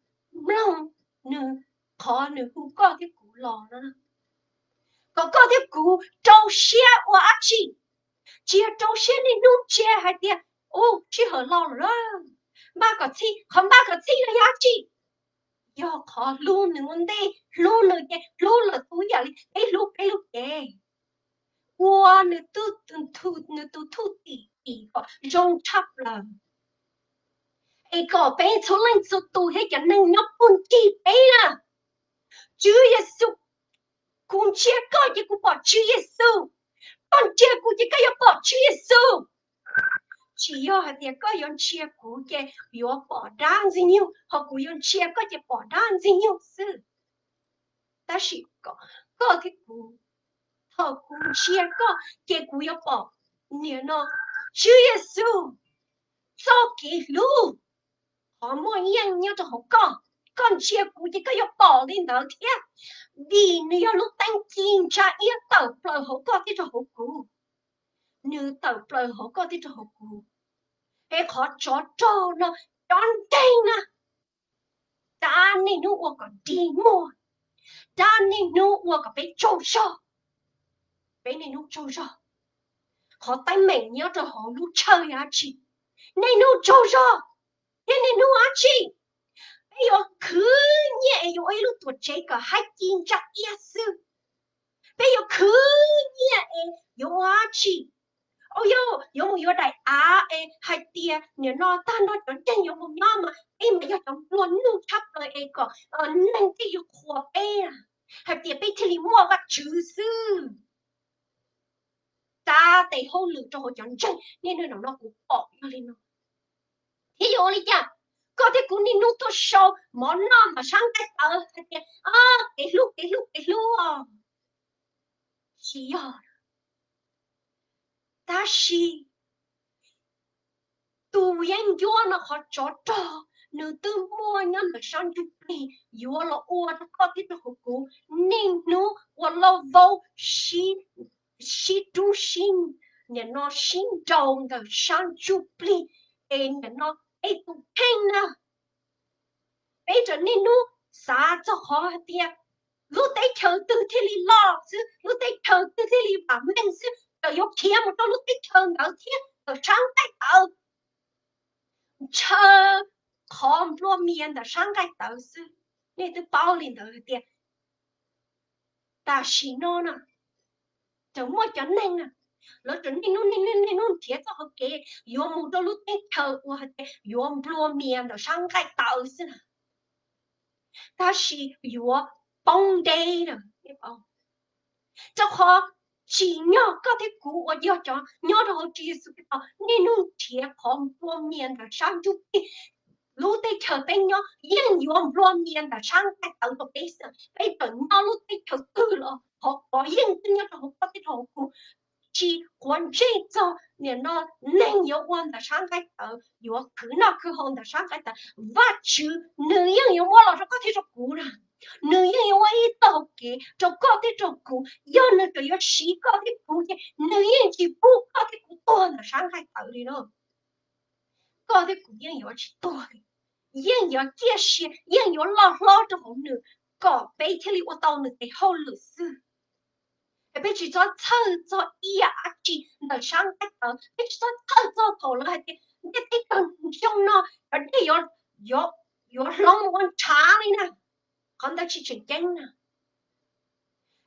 mloog nws, qhov nws hu koj thiab kuv los no, kom koj thiab kuv rau siab ua dab tsi? Tsis yog rau siab niaj hnub ntsia hais tias, u, sij hawm los lawm, npaj kom txhij. Qhov npaj kom txhij no yog dab tsi? Yog qhov hlub nws ua ntej, hlub nws ces hlub lawm tus yam li peb hlub peb lub cev, ua nws tus thub tim tim kom zoo tshaj plaws. Es kom peb txhua leej txhua tus thiab cov neeg nyob puag ncig peb na, Tswv Yexus, kuv ntsia koj ces kuv pom Tswv Yexus, koj ntsia kuv ces koj yuav pom Tswv Yexus. Tsis yog hais tias koj yuav ntsia kuv ces yuav pom dab Ntxwg Nyoog, ho kuv yuav ntsia koj ces pom dab Ntxwg Nyoog xwb. Tab sis koj thiab kuv, thaum kuv ntsia koj ces kuv yuav pom, nim no, Tswv Yexus txoj kev hlub, qhov muaj yeej nyob rau hauv koj. Koj ntsia kuv ces koj yuav pom li ntawd thiab, vim nws yog lub teeb ci ntsa iab tawm plaws hauv koj thiab rau hauv kuv. Nws tawm plaws hauv koj thiab rau hauv kuv. Es qhov tsov rog no, cov ntseeg na, rab niaj hnub ua kom dig muag, rab niaj hnub ua kom peb tsaug zog. Peb niaj hnub tsaug zog. Qhov teeb meem nyob rau hauv lub chaw yog dab tsi? Niaj hnub tsaug zog thiab niaj hnub dab tsi? Peb yuav khwv nyiaj es yuav ua ib lub tuam tsev kom haib ci ntsa iab xwb. Peb yuav khwv nyiaj es yuav ua dab tsi? Au yog yuav mus yuav daim av es hais tias nim no tag nrho cov ntseeg yuav mus nyob mas peb mas yog cov nplua nuj tshaj plaws es kom neeg thiaj yuav qhuas peb, hais tias peb thiaj li muaj Vajtswv xwb. Rab tes hauj lwm rau hauv cov ntseeg niaj hnub no kuv pom yog li no. Thiab yuav ua li cas koj thiab kuv niaj hnub tuaj sau mov noj ntawm sab nqaij tawv hais tias kev hlub, kev hlub, kev hlub? Tsis yog. Tab sis tus yeeb ncuab no, qhov tsov rog, nws twb muaj nyob ntawm sab ntsuj plig yuav los ua rau koj thiab rau hauv kuv niaj hnub ua lauj vaub, sib rub sib, nim no sib nraus ntawm sab ntsuj plig. Es nim no peb tus kheej na, peb tseem niaj hnub xav txog qhov hais tias lub teb chaws twg thiaj li loj xwb, lub teb chaws twg thiaj li vam meej xwb, tseem yuav khiav mus rau lub teb chaws ntawd thiab ntawm sab nqaij tawv, ntshaw qhov nplua mias ntawm sab nqaij tawv xwb. Nej twb paub li ntawd hais tias tam sim no na, tseem muaj cov neeg na, lawv tseem niaj hnub niaj hnub niaj hnub nrhiav txoj hauv kev yuav mus rau lub teb chaws uas hais tias yuav nplua mias ntawm sab nqaij tawv xwb na, tab sis yuav poob deb na. Rau qhov tsim nyog koj thiab kuv uas yog cov nyob rau hauv Tswv Yexus Khetos niaj hnub nrhiav qhov nplua mias ntawm sab ntsuj plig, lub teb chaws peb nyob yeej yuav nplua mias ntawm sab nqaij tawv rau peb xwb. Peb tseem nyob lub teb chaws twg los qhov yeej twb nyob rau hauv koj thiab rau hauv kuv. Tsis quav ntsej txog nim no neeg yuav ua ntawm sab nqaij tawv, yuav khwv noj khwv haus ntawm sab nqaij tawv, Vajtswv nws yeej yuav muab los rau koj thiab rau kuv na. Nws yeej yuav ua ib txoj hauv kev rau koj thiab rau kuv. Yog nws tseem yuav siv koj thiab kuv ces nws yeej tsis pub koj thiab kuv tuag ntawm sab nqaij tawv li na. Koj thiab kuv yeej yuav tsis tuag li, yeej yuav ciaj sia, yeej yuav loj hlob rau hauv nws, kom peb thiaj li ua tau nws tes hauj lwm xwb. Es peb tsis txhob txhawj txog ib yam dab tsi ntawm sab nqaij tawv, peb tsis txhob txhawj txog thaum lawv hais tias ntiaj teb tag xyoo no cov dej yuav hloov ua ntshav li na. Qhov ntawd tsis tseem ceeb na.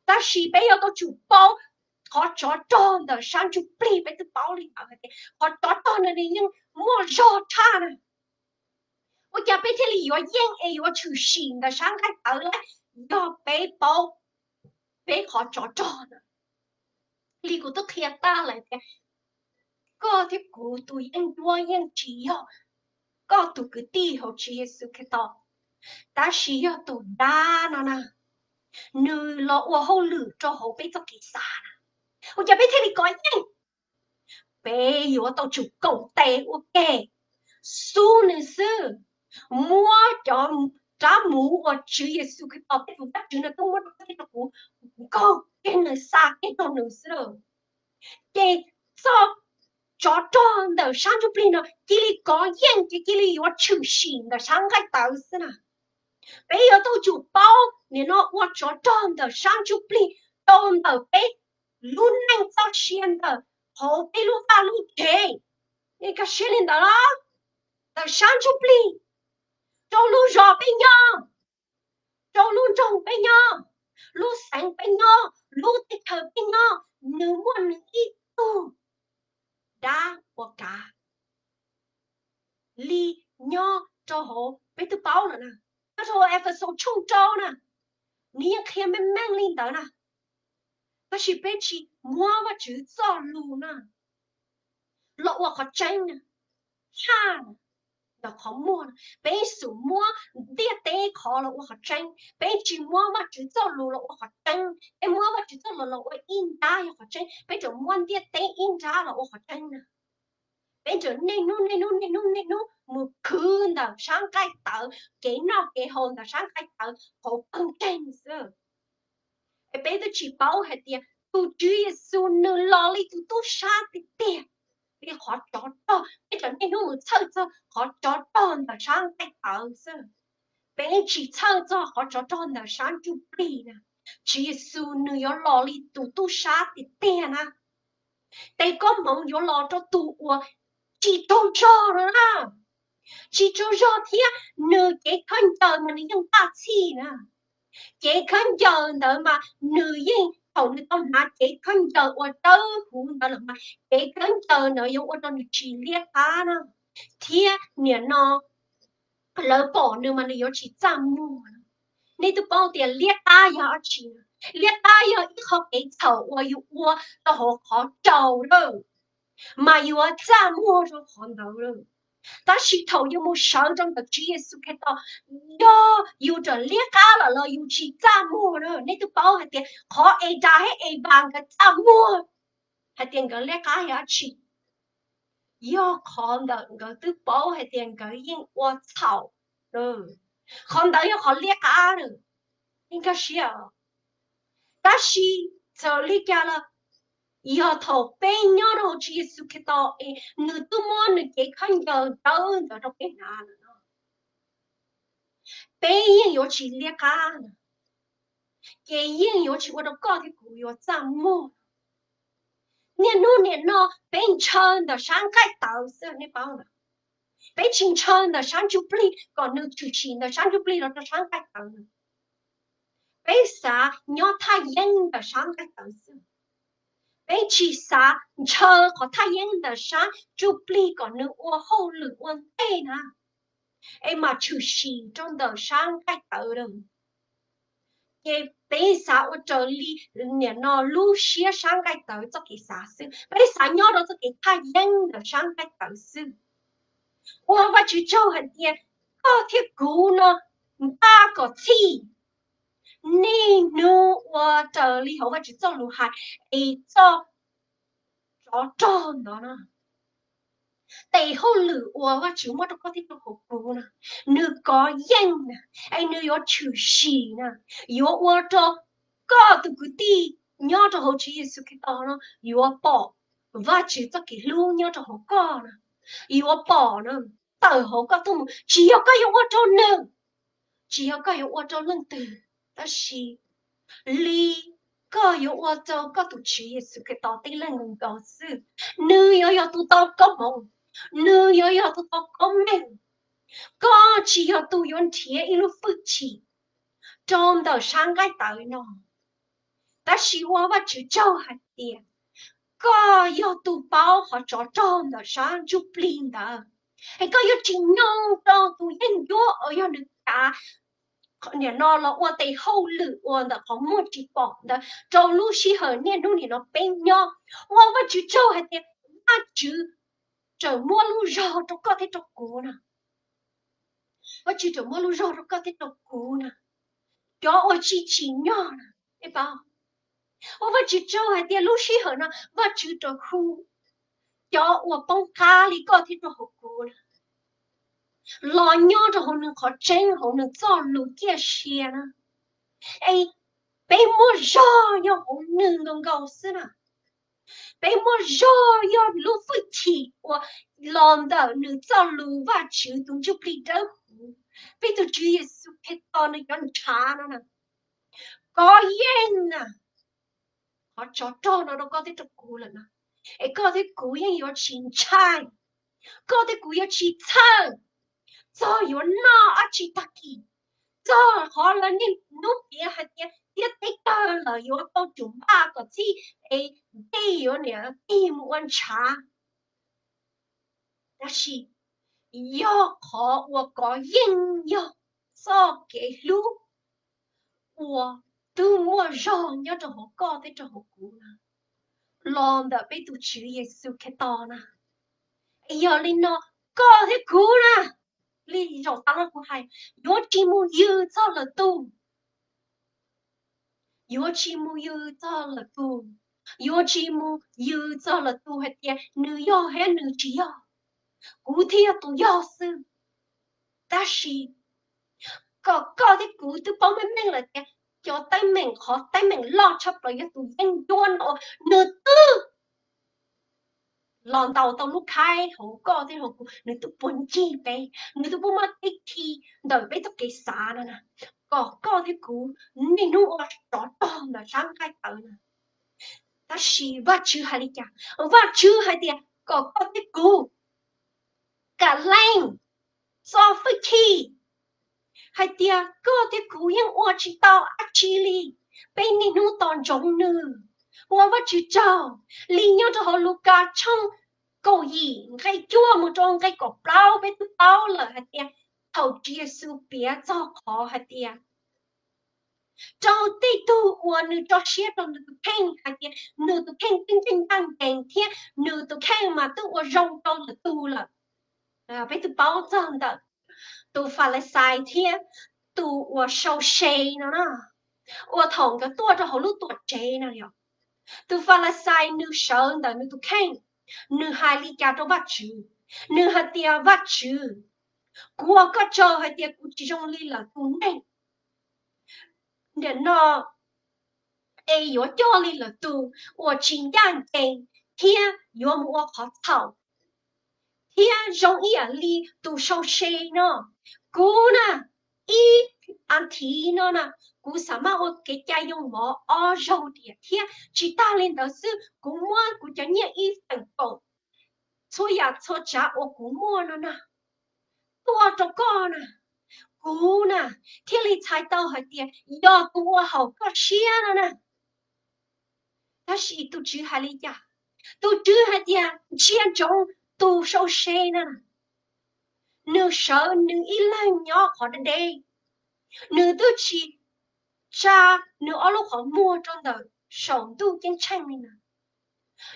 Tab sis peb yuav tau tsum paub qhov tsov rog ntawm sab ntsuj plig, peb twb paub li ntawd hais tias qhov tsov rog no nws yeej muaj zog tshaj na. Ua cas peb thiaj li yuav yeej es yuav tshwm sim ntawm sab nqaij tawv lawm? Yog peb paub peb qhov tsov rog na. Li kuv twb qhia tag lawm tias koj thiab kuv tus yeeb ncuab yeej tsis yog koj tus kwv tij hauv Tswv Yexus Khetos, tab sis yog tus dab no na, nws los ua hauj lwm rau hauv peb txoj kev xav na. Ua cas peb thiaj li kov yeej? Peb yuav tau tsum koom tes ua ke xub nws xwb, muab cov rab muv uas Tswv Yexus Khetos peb tus Vajtswv nws tuaj muab rau koj thiab rau kuv nkaug kiag nws, xa kiag rau nws xwb lawm. Ces txoj tsov rog ntawm sab ntsuj plig no cia li kov yeej ces cia li yuav tshwm sim ntawm sab nqaij tawv xwb na. Peb yuav tau tsum paub nim no ua tsov rog ntawm sab ntsuj plig rau ntawm peb lub neej txoj sia ntawm hauv peb lub vaj lub tsev. Koj siab li ntawd los? Ntawm sab ntsuj plig, rau lub zos peb nyob, rau lub nroog peb nyob, lub xeev peb nyob, lub teb chaws peb nyob, nws muaj nws ib tug dab uas kav li nyob rau hauv, peb twb paub lawm na, nyob rau hauv Efexus tshooj rau na, nws yeej qhia meej meej li ntawd na. Tab sis peb tsis muab Vajtswv txoj lus na los ua qhov tseeb na, tshaj ntawm qhov muag na. Peb xum muab ntiaj teb qhov los ua qhov tseeb, peb tsis muab Vajtswv txoj lus los ua qhov tseeb. Peb muab Vajtswv txoj lus los ua ib nrab yog qhov tseeb, peb tseem muab ntiaj teb ib nrab los ua qhov tseeb na. Peb tseem niaj hnub niaj hnub niaj hnub niaj hnub mus khwv ntawm sab nqaij tawv, kev noj kev haus ntawm sab nqaij tawv hauv pawg ntseeg xwb. Es peb twb tsis paub hais tias tus Tswv Yexus nws los li tus tub sab tiag tiag li qhov tsov rog, peb tseem niaj hnub mus txhawj txog qhov tsov rog ntawm sab nqaij tawv xwb. Peb tsis txhawj txog qhov tsov rog ntawm sab ntsuj plig na. Tswv Yexus nws yuav los li tus tub sab tiag tiag na. Tes koob hmoov yuav los rau tus uas tsis tsaug zog no na, tsis tsaug zog thiab nws cev khaub ncaws mas nws yeej npaj txhij na. Cev khaub ncaws ntawd mas nws yeej thaum nws tau hnav cev khaub ncaws uas dawb huv ntawd lawm mas cev khaub ncaws ntawd yuav ua rau nws tsis liab qab na, thiab nim no lawv pom nws mas nws yuav tsis txaj muag. Nej twb paub tias liab qab yog dab tsi? Liab qab yog ib qho kev txhaum uas yus ua rau hauv qhov tsaus lawm, mas yuav txaj muag rau qhov ntawd lawm. Tab sis thaum yus mus sawv rau ntawm Tswv Yexus Khetos, yog yus txawm liab qab lawm los yus tsis txaj muag na. Nej twb paub hais tias qhov Adas thiab Evas nkawd txaj muag hais tias nkawd liab qab yog dab tsi? Yog qhov ntawm nkawd twb paub hais tias nkawd yeej ua txhaum, qhov ntawd yog qhov liab qab lawm. Nkag siab. Tab sis txawm li cas los yog thaum peb nyob rau hauv Tswv Yexus Khetos es nws twb muab nws cev khaub ncaws dawb ntawd rau peb hnav lawm no, peb yeej yuav tsis liab qab na, ces yeej yuav tsis ua rau koj thiab kuv yuav txaj muag. Niaj hnub nim no peb ntshaw ntawm sab nqaij tawv xwb, nej paub lawm. Peb tsis ntshaw ntawm sab ntsuj plig kom nws tshwm sim ntawm sab ntsuj plig los rau sab nqaij tawv na. Peb xav nyob thaj yeeb ntawm sab nqaij tawv xwb. Peb tsis xav ntshaw qhov thaj yeeb ntawm sab ntsuj plig kom nws ua hauj lwm ua ntej na, es mam tshwm sim rau ntawm sab nqaij tawv lawm. Ces peb xav ua raws li nim no lub siab sab nqaij tawv txoj kev xav xwb, peb xav nyob rau txoj kev thaj yeeb ntawm sab nqaij tawv xwb. Ua Vajtswv tsaug hais tias koj thiab kuv no npaj kom txhij niaj hnub ua raws li hauv Vajtswv txoj lus hais, es txoj tsov rog ntawd na, tes hauj lwm uas Vajtswv muab rau koj thiab rau hauv kuv na, nws kov yeej na, es nws yuav tshwm sim na, yuav ua rau koj tus kwv tij nyob rau hauv Tswv Yexus Khetos no yuav pom Vajtswv txoj kev hlub nyob rau hauv koj na, yuav pom na, tawm hauv koj tuaj mus. Tsis yog koj yuav ua rau nws, tsis yog koj yuav ua rau leej twg, tab sis li koj yuav ua rau koj tus Tswv Yexus Khetos tib leeg nkaus xwb. Nws yuav yog tus tau koob hmoov, nws yuav yog tus tau koob meej. Koj tsis yog tus yuav nrhiav ib lub hwj chim rau ntawm sab nqaij tawv no. Tab sis ua Vajtswv tsaug hais tias koj yog tus paub qhov tsov rog ntawm sab ntsuj plig ntawd, es koj yuav tsis nyoo rau tus yeeb ncuab uas yog nws kav nim no los ua tes hauj lwm uas ntawm qhov muag tsis pom ntawd rau lub sij hawm niaj hnub nim no peb nyob. Ua Vajtswv tsaug hais tias Vajtswv tseem muab lub zog rau koj thiab rau kuv na. Vajtswv tseem muab lub zog rau koj thiab rau kuv na, cov uas tsis tsim nyog na. Ua Vajtswv tsaug hais tias lub sij hawm no Vajtswv tseem hu cov uas poob qab li koj thiab rau hauv kuv na los nyob rau hauv nws qhov tseeb, hauv nws txoj lus ciaj sia na. Es peb muaj zog nyob hauv nws nkaus nkaus xwb na. Peb muaj zog yog lub hwj chim uas los ntawm nws txoj lus Vajtswv tus Ntsuj Plig Dawb Huv, peb tus Tswv Yexus Khetos nws cov ntshav no na. Kov yeej na, qhov tsov rog no rau koj thiab rau kuv lawm na, es koj thiab kuv yeej yuav tsis ntshai, koj thiab kuv yuav tsis txhawj txog yuav noj dab tsi tag kis, txog qhov lawv niaj hnub piav hais tias thiab teb chaws lawm yuav tau tsum npaj kom txhij es dej yuav niam tig mus ua ntshav. Tab sis yog qhov uas kov yeej yog txoj kev hlub uas twb muaj zog nyob rau hauv koj thiab rau hauv kuv na, los ntawm peb tus Tswv Yexus Khetos na. Yog li no, koj thiab kuv na, li zaum tas no kuv hais, yuav tsis mus yws txog lwm tus. Yuav tsis mus yws txog lwm tus, yuav tsis mus yws txog lwm tus hais tias nws yog thiab nws tsis yog, kuv thiaj yog tus yog xwb. Tab sis kom koj thiab kuv twb paub meej meej lawm tias cov teeb meem, qhov teeb meem loj tshaj plaws yog tus yeeb ncuab no, nws twb los ntaus tau lub khaib hauv koj thiab hauv kuv, nws twb puas ncig peb, nws twb puas muab tib khi ntawm peb txoj kev xav no na, kom koj thiab kuv niaj hnub ua tsov rog ntawm sab nqaij tawv na. Tab sis Vajtswv hais li cas? Vajtswv hais tias kom koj thiab kuv kam lees txo hwj chim hais tias koj thiab kuv yeej ua tsis tau dab tsi li. Peb niaj hnub tos ntsoov nws, ua Vajtswv tsaug. Li nyob rau hauv Lukas tshooj kaum yim nqe cuaj mus rau nqe kaum plaub peb twb paub lawm hais tias thaum Tswv Yexus piav txog qhov hais tias rau tej tug uas nws tso siab rau nws tus kheej hais tias nws tus kheej twb ncaj ncees thiab nws tus kheej mas twb ua zoo rau lwm tus lawm. Peb twb paub txog ntawm tus Falixais thiab tus uas sau se no na, uas thaum nkawd tuaj rau hauv lub tuam tsev no yom, tus Falixais nws sawv ntawm nws tus kheej, nws hais li cas rau Vajtswv? Nws hais tias, Vajtswv, kuv ua koj tsaug hais tias kuv tsis zoo li lawm tus neeg. Nim no es yuav coj li lawm tus uas tsis ncaj ncees thiab yuav mus ua qhov txhaum thiab zoo ib yam li tus sau se no. Kuv na, ib as thiv no na, kuv xav maj ua kev cai yoo mov ob zaug tiam thiab tsis tag li ntawd xwb, kuv muab kuv cov nyiaj ib feem kaum txhua yam txhua tsav uas kuv muaj no na tuaj rau koj na, kuv na thiaj li txhais tau hais tias yog tus ua haum koj siab no na. Tab sis tus Tswv hais li cas? Tus Tswv hais tias ntsia ntsoov tus sau se na, nws sawv nws ib leeg nyob qhov deb deb, nws twb tsis tsa nws ob lub qhov muag rau ntawm saum ntuj ceeb tsheej li na.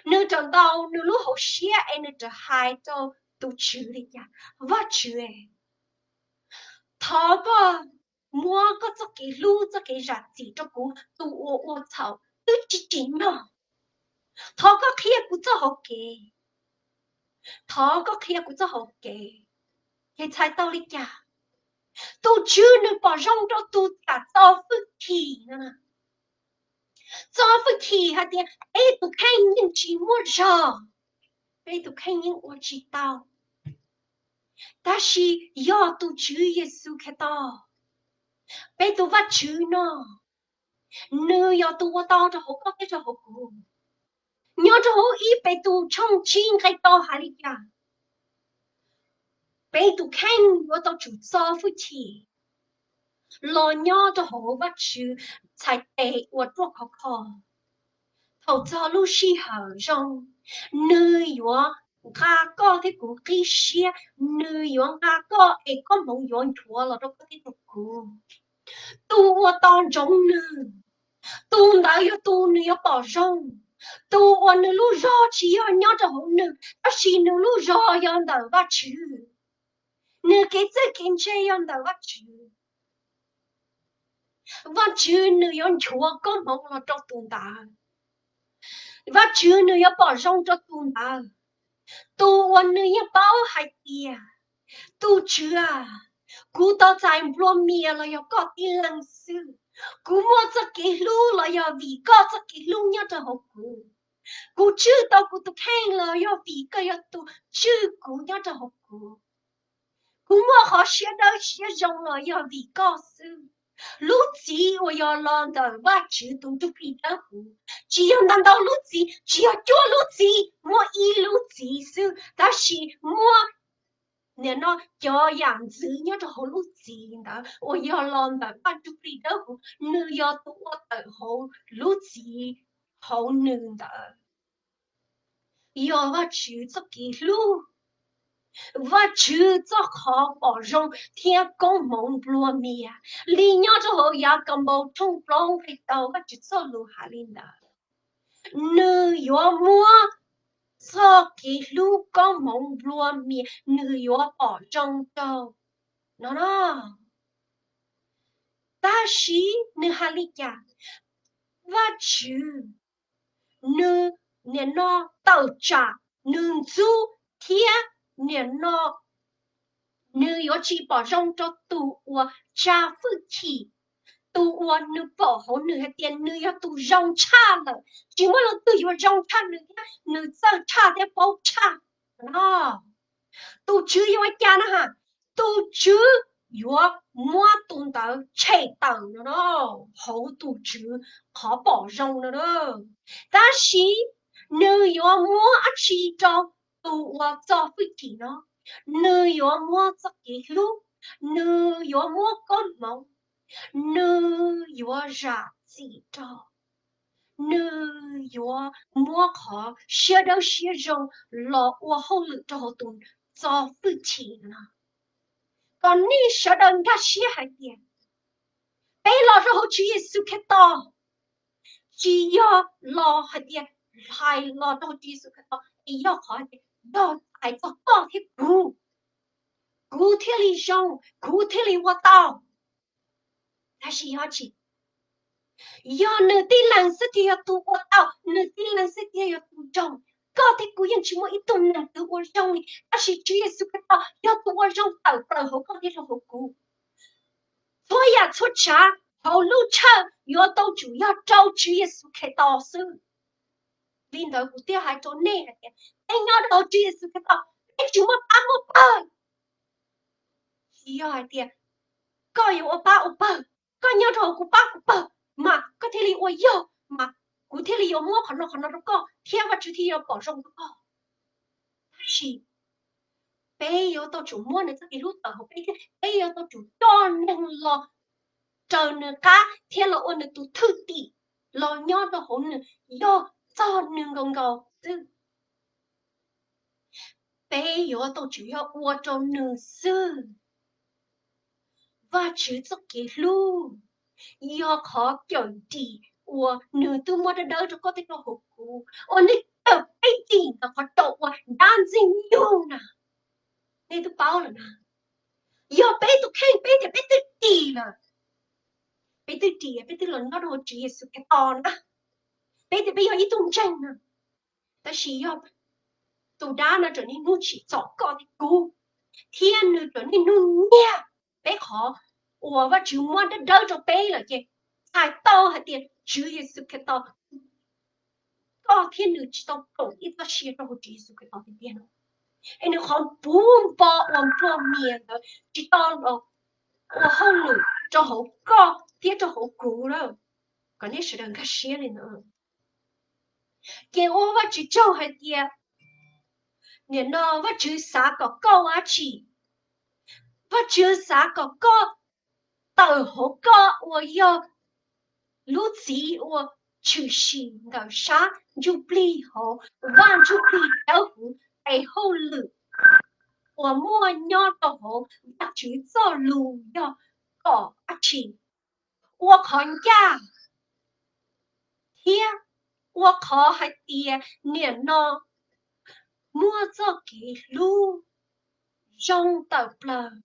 Nws raws ntaus nws lub hauv siab es nws raws hais rau tus Tswv li cas? Vajtswv, thov koj muab koj txoj kev hlub txoj kev zam txim rau kuv tus uas ua txhaum twb tsis tsim nyog. Thov koj qhia kuv txoj hauv kev. Thov koj qhia kuv txoj hauv kev. Ces txhais tau li cas? Tus Tswv nws pom zoo rau tus kam txo hwj chim no. Txo hwj chim hais tias peb tus kheej yeej tsis muaj zog, peb tus kheej yeej ua tsis tau. Tab sis yog tus Tswv Yexus Khetos, peb tus Vajtswv no, nws yog tus ua tau rau hauv koj thiab rau hauv kuv. Nyob rau hauv ib Petus tshooj tsib nqe rau hais li cas? Peb tus kheej yuav tau tsum txo hwj chim los nyob rau hauv Vajtswv txhais tes ua ruaj khov kho. Thaum txog lub sij hawm zoo, nws yuav nqa koj thiab kuv qib siab, nws yuav nqa koj es koob hmoov yuav nchuav los rau koj thiab rau kuv. Tus uas tos ntsoov nws, tus ntawd yog tus nws yuav pom zoo. Tus uas nws lub zog tsis yog nyob rau hauv nws, tab sis nws lub zog yog ntawm Vajtswv. Nws kev txawj kev ntse yog ntawm Vajtswv. Vajtswv nws yuav nchuav koob hmoov los rau tus ntawd. Vajtswv nws yuav pom zoo rau tus ntawd, tus uas nws yeej paub hais tias, Tus Tswv, kuv tau txais nplua mias los yog koj tib leeg xwb. Kuv muaj txoj kev hlub los yog vim koj txoj kev hlub nyob rau hauv kuv. Kuv tswj tau kuv tus kheej los yog vim koj yog tus tswj kuv nyob rau hauv kuv. Kuv muaj qhov siab dawb siab zoo los yog vim koj xwb. Lub txiv uas yog los ntawm Vajtswv tus Ntsuj Plig Dawb Huv, tsis yog ntau ntau lub txiv, tsis yog cuaj lub txiv, muaj ib lub txiv xwb, tab sis muaj nim no cov yam ntxwv nyob rau hauv lub txiv ntawd uas yog los ntawm Vaj Ntsuj Plig Dawb Huv, nws yog tus ua tawm hauv lub txiv hauv nws ntawd. Yog Vajtswv txoj kev hlub, Vajtswv txoj qhov pom zoo thiab koob hmoov nplua mias li nyob rau hauv Yakaunpaus tshooj plaub nqe rau, Vajtswv txoj lus hais li ntawd. Nws yuav muab txoj kev hlub koob hmoov nplua mias, nws yuav pom zoo rau no no. Tab sis nws hais li cas? Vajtswv nws nim no tawm tsam, nws ntxub thiab nim no nws yuav tsis pom zoo rau tus uas tsa fwj chim, tus uas nws pom hauv nws hais tias nws yog tus zoo tshaj lawm, tsis muaj leej twg yuav zoo tshaj nws thiab nws txawj tshaj thiab paub tshaj no. Tus Tswv yuav ua cas no ha? Tus Tswv yuav muab tus ntawd tshem tawm no no, hauv tus Tswv qhov pom zoo no na. Tab sis nws yuav muab dab tsi rau tus uas txo fwj chim no? Nws yuav muab txoj kev hlub, nws yuav muab koob hmoov, nws yuav zam txim rau, nws yuav muab qhov siab dawb siab zoo los ua hauj lwm rau hauv tus txo fwj chim no. Kom nej sawv daws nkag siab hais tias peb los rau hauv Tswv Yexus Khetos tsis yog los hais tias hais los rau hauv Tswv Yexus Khetos es yog qhov hais tias yog hais txog koj thiab kuv, kuv thiaj li zoo, kuv thiaj li ua tau. Tab sis yog tsis, yog nws tib leeg xwb thiaj yog tus ua tau, nws tib leeg xwb thiaj yog tus zoo. Koj thiab kuv yeej tsis muaj ib tug neeg twg ua zoo li, tab sis Tswv Yexus Khetos yog tus ua zoo tawm plaws hauv koj thiab rau hauv kuv. Txhua yam txhua tsav hauv lub tshawj yuav tau tsum yog rau Tswv Yexus Khetos xwb. Li ntawd kuv thiaj hais rau nej hais tias peb nyob rau hauv Tswv Yexus Khetos, peb tsis muaj pab muaj pawg. Tsis yog hais tias koj yuav ua pab ua pawg, koj nyob rau hauv kuv pab kuv pawg mas koj thiaj li ua yog, mas kuv thiaj li yuav muab qhov no qhov no rau koj thiab Vajtswv thiaj yuav pom zoo rau koj. Tab sis peb yuav tau tsum muab nws txoj kev hlub tawm hauv peb thiab peb yuav tau tsum coj neeg los raws nws qab thiab los ua nws tus thwj tim, los nyob rau hauv nws, yog txog nws nkaus nkaus xwb. Peb yuav tau tsum yog ua rau nws xwb. Vajtswv txoj kev hlub yog qhov cawm dim uas nws twb muab dawb dawb rau koj thiab rau hauv kuv, uas nws cawm peb dim ntawm qhov raum uas dab ntxwg nyoog na. Nej twb paub lawm na, yog peb tus kheej peb tias peb twb dim lawm, peb twb dim, peb twb los nyob rau hauv Tswv Yexus Khetos na, peb tias peb yog ib tug ntseeg na. Tab sis yog tus dab no tseem niaj hnub tsim txom koj thiab kuv, thiab nws tseem niaj hnub nyiag peb qhov uas Vajtswv muab dawb dawb rau peb lawm ces txhais tau hais tias Tswv Yexus Khetos, koj thiab nws tsis tau koom ib txoj sia rau hauv Tswv Yexus Khetos tiag tiag no. Es nws qhov puv npo uas nplua mias ntawd tsis tau los ua hauj lwm rau hauv koj thiab rau hauv kuv lawm. Kom nej sawv daws nkag siab li ntawd. Ces ua Vajtswv tsaug hais tias nim no Vajtswv xav kom koj ua dab tsi? Vajtswv xav kom koj tawm hauv koj uas yog lub txiv uas tshwm sim ntawm sab ntsuj plig hauv Vaj Ntsuj Plig Dawb Huv es hauj lwm uas muaj nyob rau hauv Vajtswv txoj lus yog kom dab tsi? Ua qhov ncaj thiab ua qhov hais tias nim no muaj txoj kev hlub zoo tawm plaws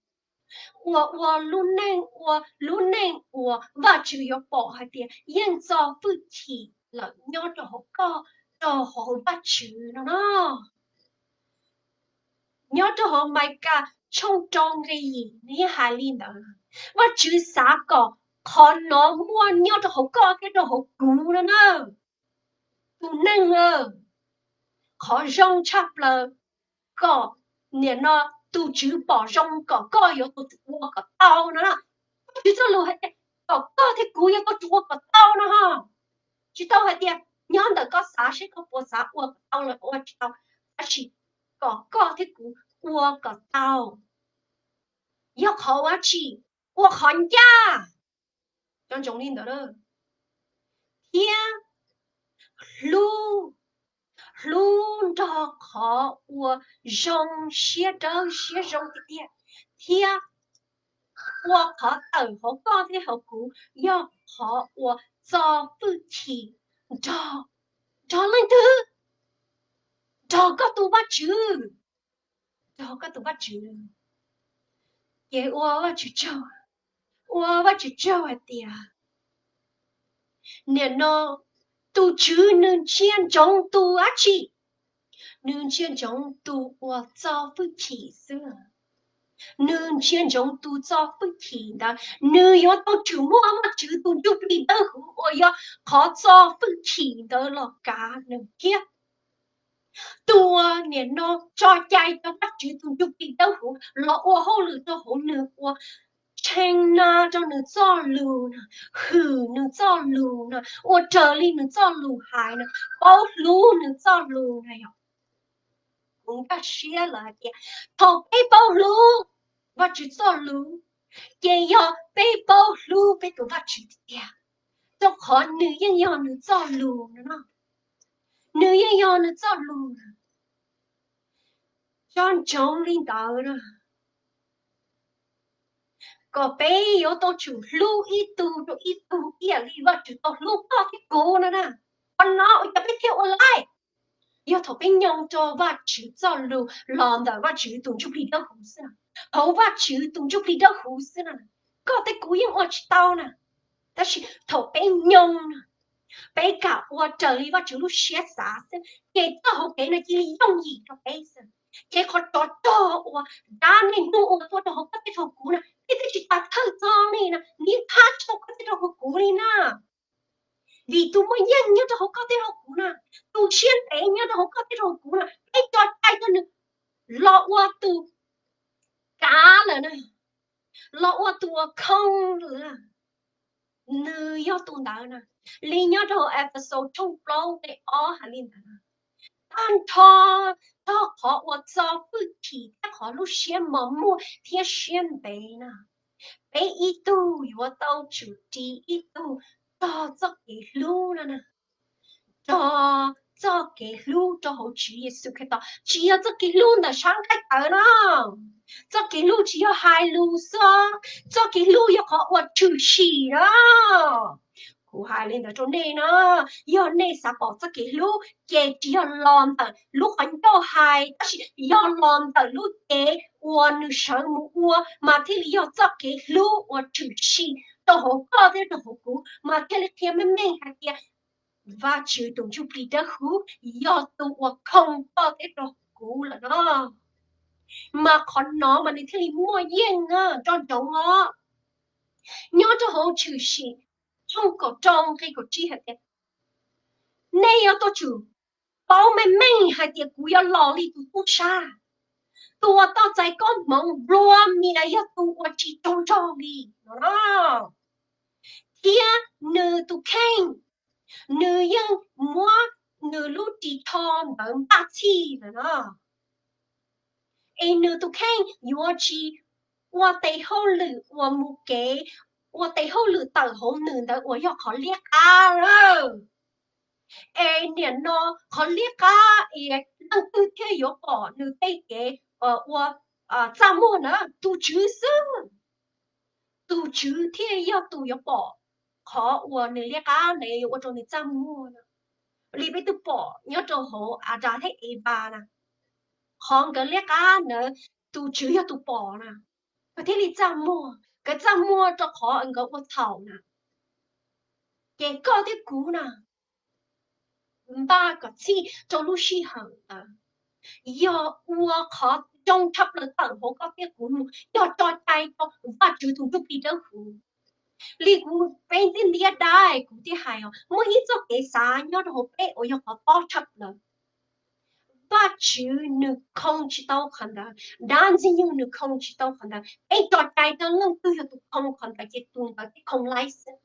uas ua lub neej, ua lub neej uas Vajtswv yuav pom hais tias yeej txo fwj chim lawm nyob rau hauv koj, rau hauv Vajtswv no no. Nyob rau hauv Maikas tshooj rau nqe yim nws yeej hais li ntawd, Vajtswv xav kom qhov no muaj nyob rau hauv koj thiab rau hauv kuv no na. Tus neeg, qhov zoo tshaj plaws kom nim no tus Tswv pom zoo kom koj yuav tau ua kom tau no na. Vajtswv txoj lus hais tias kom koj thiab kuv yuav tau tsum ua kom tau no ho. Tsis tau hais tias nyob ntawm koj xav seb koj puas xav ua kom tau los ua tsis tau, tab sis kom koj thiab kuv ua kom tau. Yog qhov ua tsi? Ua qhov ncaj. Cov ntsoov li ntawd, thiab hlub, hlub nrog qhov ua zoo, siab dawb siab zoo tiag tiag, thiab ua qhov tawm hauv koj thiab hauv kuv yog qhov ua txo hwj chim nrog, nrog leej twg? Nrog koj tus Vajtswv. Nrog koj tus Vajtswv. Ces ua Vajtswv tsaug, ua Vajtswv tsaug hais tias nim no tus Tswv nws ntsia ntsoov tus dab tsi? Nws ntsia ntsoov tus ua txo hwj chim xwb. Nws ntsia ntsoov tus txo hwj chim ntawd, nws yuav tau tsum muaj Vajtswv tus Ntsuj Plig Dawb Huv uas yog qhov txo hwj chim ntawd los kav nws thiab. Tus uas nim no tso cai rau Vajtswv tus Ntsuj Plig Dawb Huv los ua hauj lwm rau hauv nws, ua tshee na rau nws txoj lus na, hwm nws txoj lus na, ua raws li nws txoj lus hais na, paub hlub nws txoj lus na yog. Kuv nkag siab lawm hais tias thaum peb paub hlub Vajtswv txoj lus, ces yog peb paub hlub peb tus Vajtswv tiag tiag, rau qhov nws yeej yog nws txoj lus no, nws yeej yog nws txoj lus na. Tso ntsoov li ntawd na, kom peb yuav tau tsum hlub ib tug rau ib tug ib yam li Vajtswv tau hlub koj thiab kuv no na. Qhov no ua cas peb thiaj ua laij? Yog thaum peb nyoog rau Vajtswv txoj lus los ntawm Vajtswv tus Ntsuj Plig Dawb Huv xwb na, hauv Vajtswv tus Ntsuj Plig Dawb Huv xwb na, koj thiab kuv yeej ua tsis tau na. Tab sis thaum peb nyoog na, peb kam ua raws li Vajtswv lub siab xav xwb, ces txoj hauv kev no cia li yooj yim rau peb xwb. Ces qhov tsov rog uas dab neeg hnub ua tuaj rau hauv koj thiab rau kuv na, thiaj tsis tas thawj txog li na, nws yeej thab tsis tau koj thiab rau kuv li na. Vim tus muaj yeej nyob rau hauv koj thiab rau kuv na, tus siab ntev nyob rau hauv koj thiab rau kuv na, peb tso cai rau nws los ua tus kav lawm na, los ua tus uas khoo lawm. Nws yog tus ntawd na, li nyob rau hauv Efexus tshooj plaub nqe ob hais li ntawd na, tag nrho txog qhov uas txo hwj chim thiab qhov lub siab mos muag thiab siab ntev na, peb ib tug yuav tau tsum ris ib tug txog txoj kev hlub no na, txog txoj kev hlub rau hauv Tswv Yexus Khetos, tsis yog txoj kev hlub ntawm sab nqaij tawv no. Txoj kev hlub tsis yog hais lus xwb, txoj kev hlub yog qhov uas tshwm sim na. Kuv hais li ntawd rau nej na, yog nej xav pom txoj kev hlub ces tsis yog los ntawm lub qhov ncauj hais, tab sis yog los ntawm lub cev uas nws sawv mus ua mas thiaj li yog txoj kev hlub uas tshwm sim rau hauv koj thiab rau hauv kuv, mas thiaj li qhia meej meej hais tias Vajtswv tus Ntsuj Plig Dawb Huv yog tus uas khoo koj thiab rau kuv lawm no. Mas qhov no mas nws thiaj li muaj yeej na, nco ntsoov os. Nyob rau hauv Tshwm Sim tshooj kaum rau nqe kaum tsib hais tias, nej yuav tau tsum paub meej meej hais tias kuv yuav los li tus tub sab, tus uas tau txais koob hmoov nplua mias, yog tus uas tsis tsaug zog li no. Thiab nws tus kheej, nws yeej muab nws lub ris tsho ntawd npaj txhij lawm no. Es nws tus kheej yuav tsis ua tes hauj lwm uas mus kev, ua tes hauj lwm tawm hauv nws ntawd uas yog qhov liab qab lawm. Es nim no qhov liab qab es leej twg thiaj yuav pom nws tej kev ua txaj muag na? Tus Tswv xwb. Tus Tswv thiaj yog tus yuav pom qhov uas nws liab qab ntawd yuav ua rau nws txaj muag no. Li peb twb pom nyob rau hauv Adas thiab Evas na, qhov nkawd liab qab ntawd tus Tswv yog tus pom na, nkawd thiaj li txaj muag, nkawd txaj muag rau qhov nkawd ua txhaum na. Ces koj thiab kuv na, npaj kom txhij rau lub sij hawm ntawd, yog ua qhov zoo tshaj plaws tawm hauv koj thiab kuv mus, yog tso cai rau Vajtswv tus Ntsuj Plig Dawb Huv. Li kuv peb ntiab ntiab dab kuv thiaj hais os, muaj ib txoj kev xav nyob rau hauv peb uas yog qhov tob tshaj plaws. Vajtswv nws khoo tsis tau qhov ntawd, dab ntxwg nyoog nws khoo tsis tau qhov ntawd. Peb tso cai rau leej twg yog tus khoo qhov ntawd ces tus ntawd thiaj khoo laib xwb.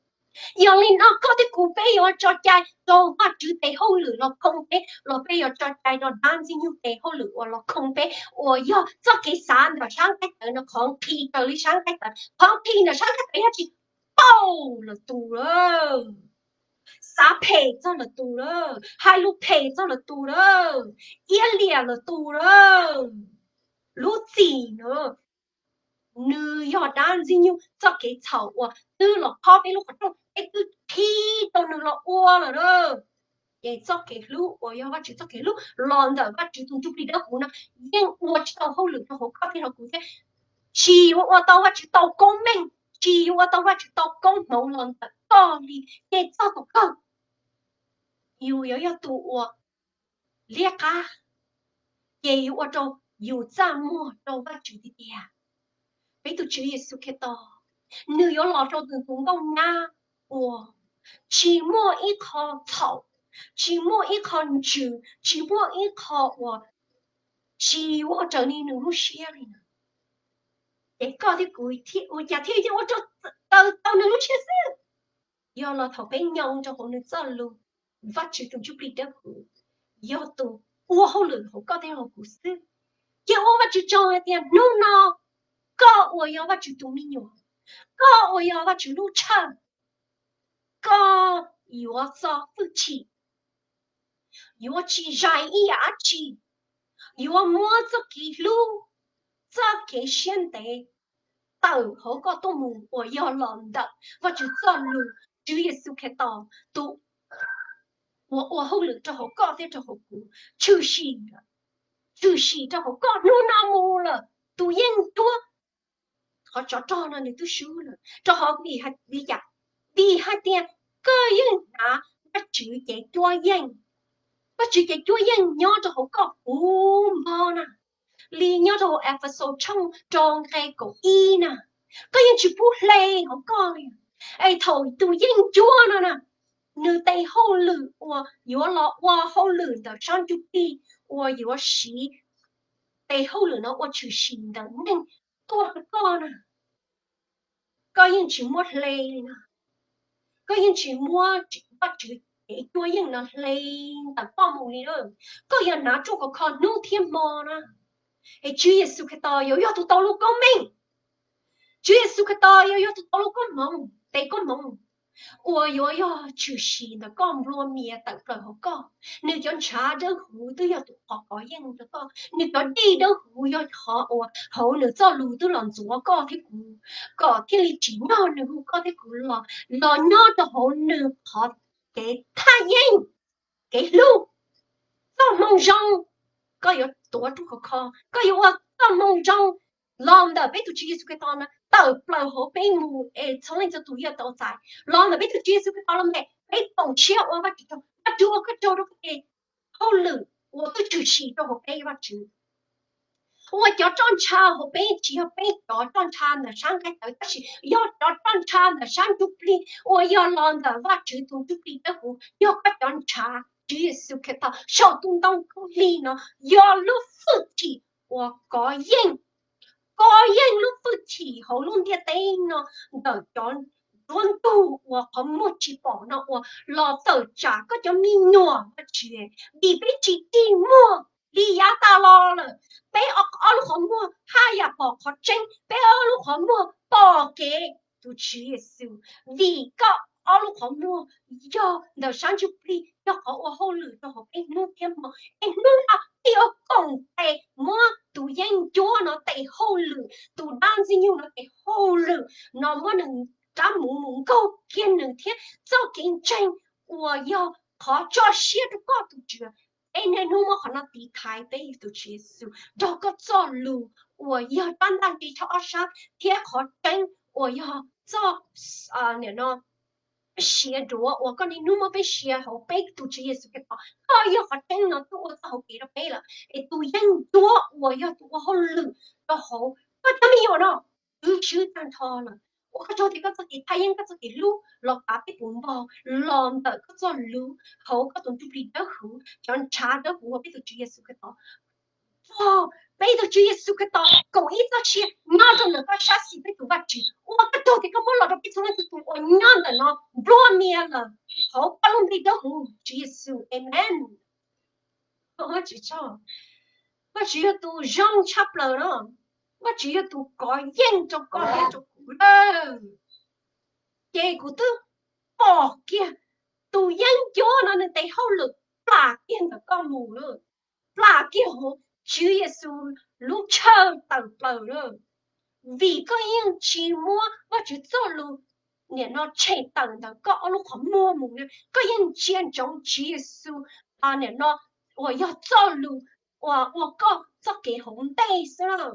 Yog li no koj thiab kuv peb yuav tso cai rau Vajtswv tes hauj lwm los khoo peb, los peb yuav tso cai rau dab ntxwg nyoog tes hauj lwm uas los khoo peb, uas yog txoj kev xav ntawm sab nqaij tawv no qhov nqhis raws li sab nqaij tawv. Qhov nqhis ntawm sab nqaij tawv yog tsis tau lwm tus lawm, xav phem txog lwm tus lawm, hais lus phem txog lwm tus lawm, iab liam lwm tus lawm, lub txim na, nws yog dab ntxwg nyoog txoj kev txhaum uas twb los khob peb lub qhov rooj, peb twb qhib rau nws los ua lawm na. Ces txoj kev hlub uas yog Vajtswv txoj kev hlub los ntawm Vajtswv tus Ntsuj Plig Dawb Huv no yeej ua tsis tau hauj lwm rau hauv koj thiab hauv kuv thiab. Tsis yuav ua tau Vajtswv tau koob meej, tsis yuav ua tau Vajtswv tau koob hmoov los ntawm koj li. Ces txog tus kawg yus yuav yog tus uas liab qab, ces yuav ua rau yus txaj muag rau Vajtswv tiag tiag. Peb tus Tswv Yexus Khetos, nws yuav los rau tus tus nkauj nyab uas tsis muaj ib qho txhaum, tsis muaj ib qho ntsws, tsis muaj ib qho uas tsis ua raws li nws lub siab li na. Ces koj thiab kuv ua cas thiaj yeej ua rau tau nws lub siab xwb? Yog los thaum peb nyob rau hauv nws txoj lus, Vajtswv tus Ntsuj Plig Dawb Huv yog tus ua hauj lwm hauv koj thiab hauv kuv xwb. Cia ua Vajtswv tsaug hais tias hnub no koj uas yog Vajtswv tus me nyuam, koj uas yog Vajtswv lub tshawj, koj yuav txo hwj chim, yuav tsis zais ib yam dab tsi, yuav muab txoj kev hlub, txoj kev siab ntev tawm hauv koj tuaj mus uas yog los ntawm Vajtswv txoj lus, Tswv Yexus Khetos tus uas ua hauj lwm rau hauv koj thiab rau hauv kuv, tshwm sim, tshwm sim rau hauv koj hnub no mus lawm. Tus yeeb ncuab, qhov tsov rog no nws twb swb lawm, rau qhov vim li cas? Vim hais tias koj yeej hnav Vajtswv cev cuab yeej. Vajtswv cev cuab yeej nyob rau hauv koj puv npo na, li nyob rau hauv Efexus tshooj rau nqe kaum ib na. Koj yeej tsis pub hle hauv koj li. Es thaum tus yeeb ncuab no na, nws tes hauj lwm uas yuav los ua hauj lwm ntawm sab ntsuj plig uas yuav siv tes hauj lwm no ua tshwm sim ntawm neeg tuaj rau koj na, koj yeej tsis muab hle li na. Koj yeej tsis muab Vajtswv cev cuab yeej no hle ntawm koj mus li na. Koj yuav hnav ruaj khov kho hnub thiab hmo na. Es Tswv Yexus Khetos yuav yog tus tau lub koob meej. Tswv Yexus Khetos yuav yog tus tau lub koob hmoov, tes koob hmoov uas yuav yog tshwm sim ntawm koj nplua mias tawm plaws hauv koj. Nws cov ntshav dawb huv twb yog tus qhov kov yeej rau koj. Nws cov dej dawb huv yog qhov uas hauv nws txoj lus twb los ntxuav koj thiab kuv, kom thiaj li tsim nyog nws hu koj thiab kuv los, los nyob rau hauv nws qhov kev thaj yeeb, kev hlub, txoj hmoo zoo. Koj yuav tuav ruaj khov kho, koj yuav ua txoj hmoo zoo los ntawm peb tus Tswv Yexus Khetos na tawm plaws hauv peb mus es txhua leej txhua tus yuav tau txais. Los ntawm peb tus Tswv Yexus Khetos los ntawm peb foom siab ua Vajtswv tsaug, Vajtswv ua koj tsaug rau koj tes hauj lwm uas twb tshwm sim rau hauv peb Vajtswv. Ua cov roj ntsha hauv peb tsis yog peb cov roj ntsha ntawm sab nqaij tawv tab sis yog cov roj ntsha ntawm sab ntsuj plig uas yog los ntawm Vajtswv tus Ntsuj Plig Dawb Huv, yog koj cov ntshav, Tswv Yexus Khetos saum tus ntoo khaub lig no yog lub hwj chim uas kov yeej, kov yeej lub hwj chim hauv lub ntiaj teb no ntawm cov nruab ntug uas qhov muag tsis pom no uas los tawm tsam koj cov me nyuam Vajtswv, vim peb tsis dig muag li yav tas los lawm. Peb ob lub qhov muag haj yam pom qhov tseeb, peb ob lub qhov muag pom kev tus Tswv Yexus, vim koj ob lub qhov muag yog ntawm sab ntsuj plig, yog qhov ua hauj lwm rau hauv peb hnub thiab hmo. Es hnub no peb yuav koom tes muab tus yeeb ncuab no tes hauj lwm, tus dab ntxwg nyoog no tes hauj lwm no muab nws rab mus mus nkaug kiag nws thiab txoj kev ntseeg uas yog qhov tso siab rau koj tus Tswv. Es niaj hnub muab qhov no tiv thaiv peb tus Tswv Yexus nrog koj txoj lus uas yog rab ntaj nqi rau ob sab thiab qhov tseeb uas yog txoj, nim no siav duav uas koj niaj hnub muab peb siav hauv peb tus Tswv Yexus Khetos. Koj yog qhov tseeb no tuaj ua txoj hauv kev rau peb lawm. Es tus yeeb ncuab uas yog tus ua hauj lwm rau hauv koj cov me nyuam no twb swb tag nrho lawm. ua koj tsaug tias koj txoj kev thaj yeeb, koj txoj kev hlub los kav peb puv npog los ntawm koj txoj lus hauv koj tus ntsuj plig dawb huv, cov ntshav dawb huv uas peb tus Tswv Yexus Khetos txog peb tus Tswv Yexus Khetos kaum ib txoj sia nyob rau ntawm koj sab xis peb tus Vajtswv. Ua koj tsaug tias koj muab los rau peb txhua leej txhua tus uas nyob ntawm no nplua mias lawm hauv koj lub npe dawb huv Tswv Yexus. Amen. Vajtswv tsaug. Vajtswv yog tus zoo tshaj plaws no. Vajtswv yog tus kov yeej rau koj thiab rau kuv lawm. Ces kuv twb pom kiag tus yeeb ncuab no nws tes hauj lwm plam kiag ntawm koj mus lawm, plam kiag hauv Tswv Yexus lub chaw tawm plaws lawm. Vim koj yeej tsis muab Vajtswv txoj lus nim no tshem tawm ntawm koj ob lub qhov muag mus, koj yeej ntsia ntsoov Tswv Yexus nim no uas yog txoj lus uas ua koj txoj kev hauv ntej xwb.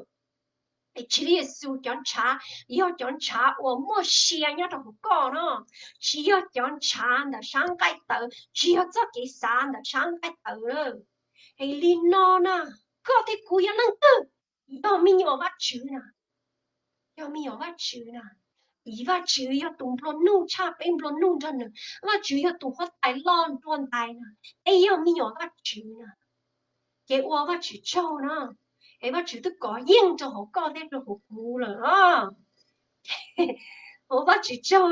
Tswv Yexus cov ntshav yog cov ntshav uas muaj sia nyob rau hauv koj no, tsis yog cov ntshav ntawm sab nqaij tawv, tsis yog txoj kev xav ntawm sab nqaij tawv. Es li no na, koj thiab kuv yog leej twg? Yog me nyuam Vajtswv na. Yog me nyuam Vajtswv na. Vajtswv yog tus nplua nuj tshaj peb nplua nuj nrog nws. Vajtswv yog tus huab tais loj nruab ntais na. Peb yog me nyuam Vajtswv na. Ces ua Vajtswv tsaug na. Es Vajtswv twb kov yeej rau hauv koj thiab rau hauv kuv lawm os. Ua Vajtswv tsaug.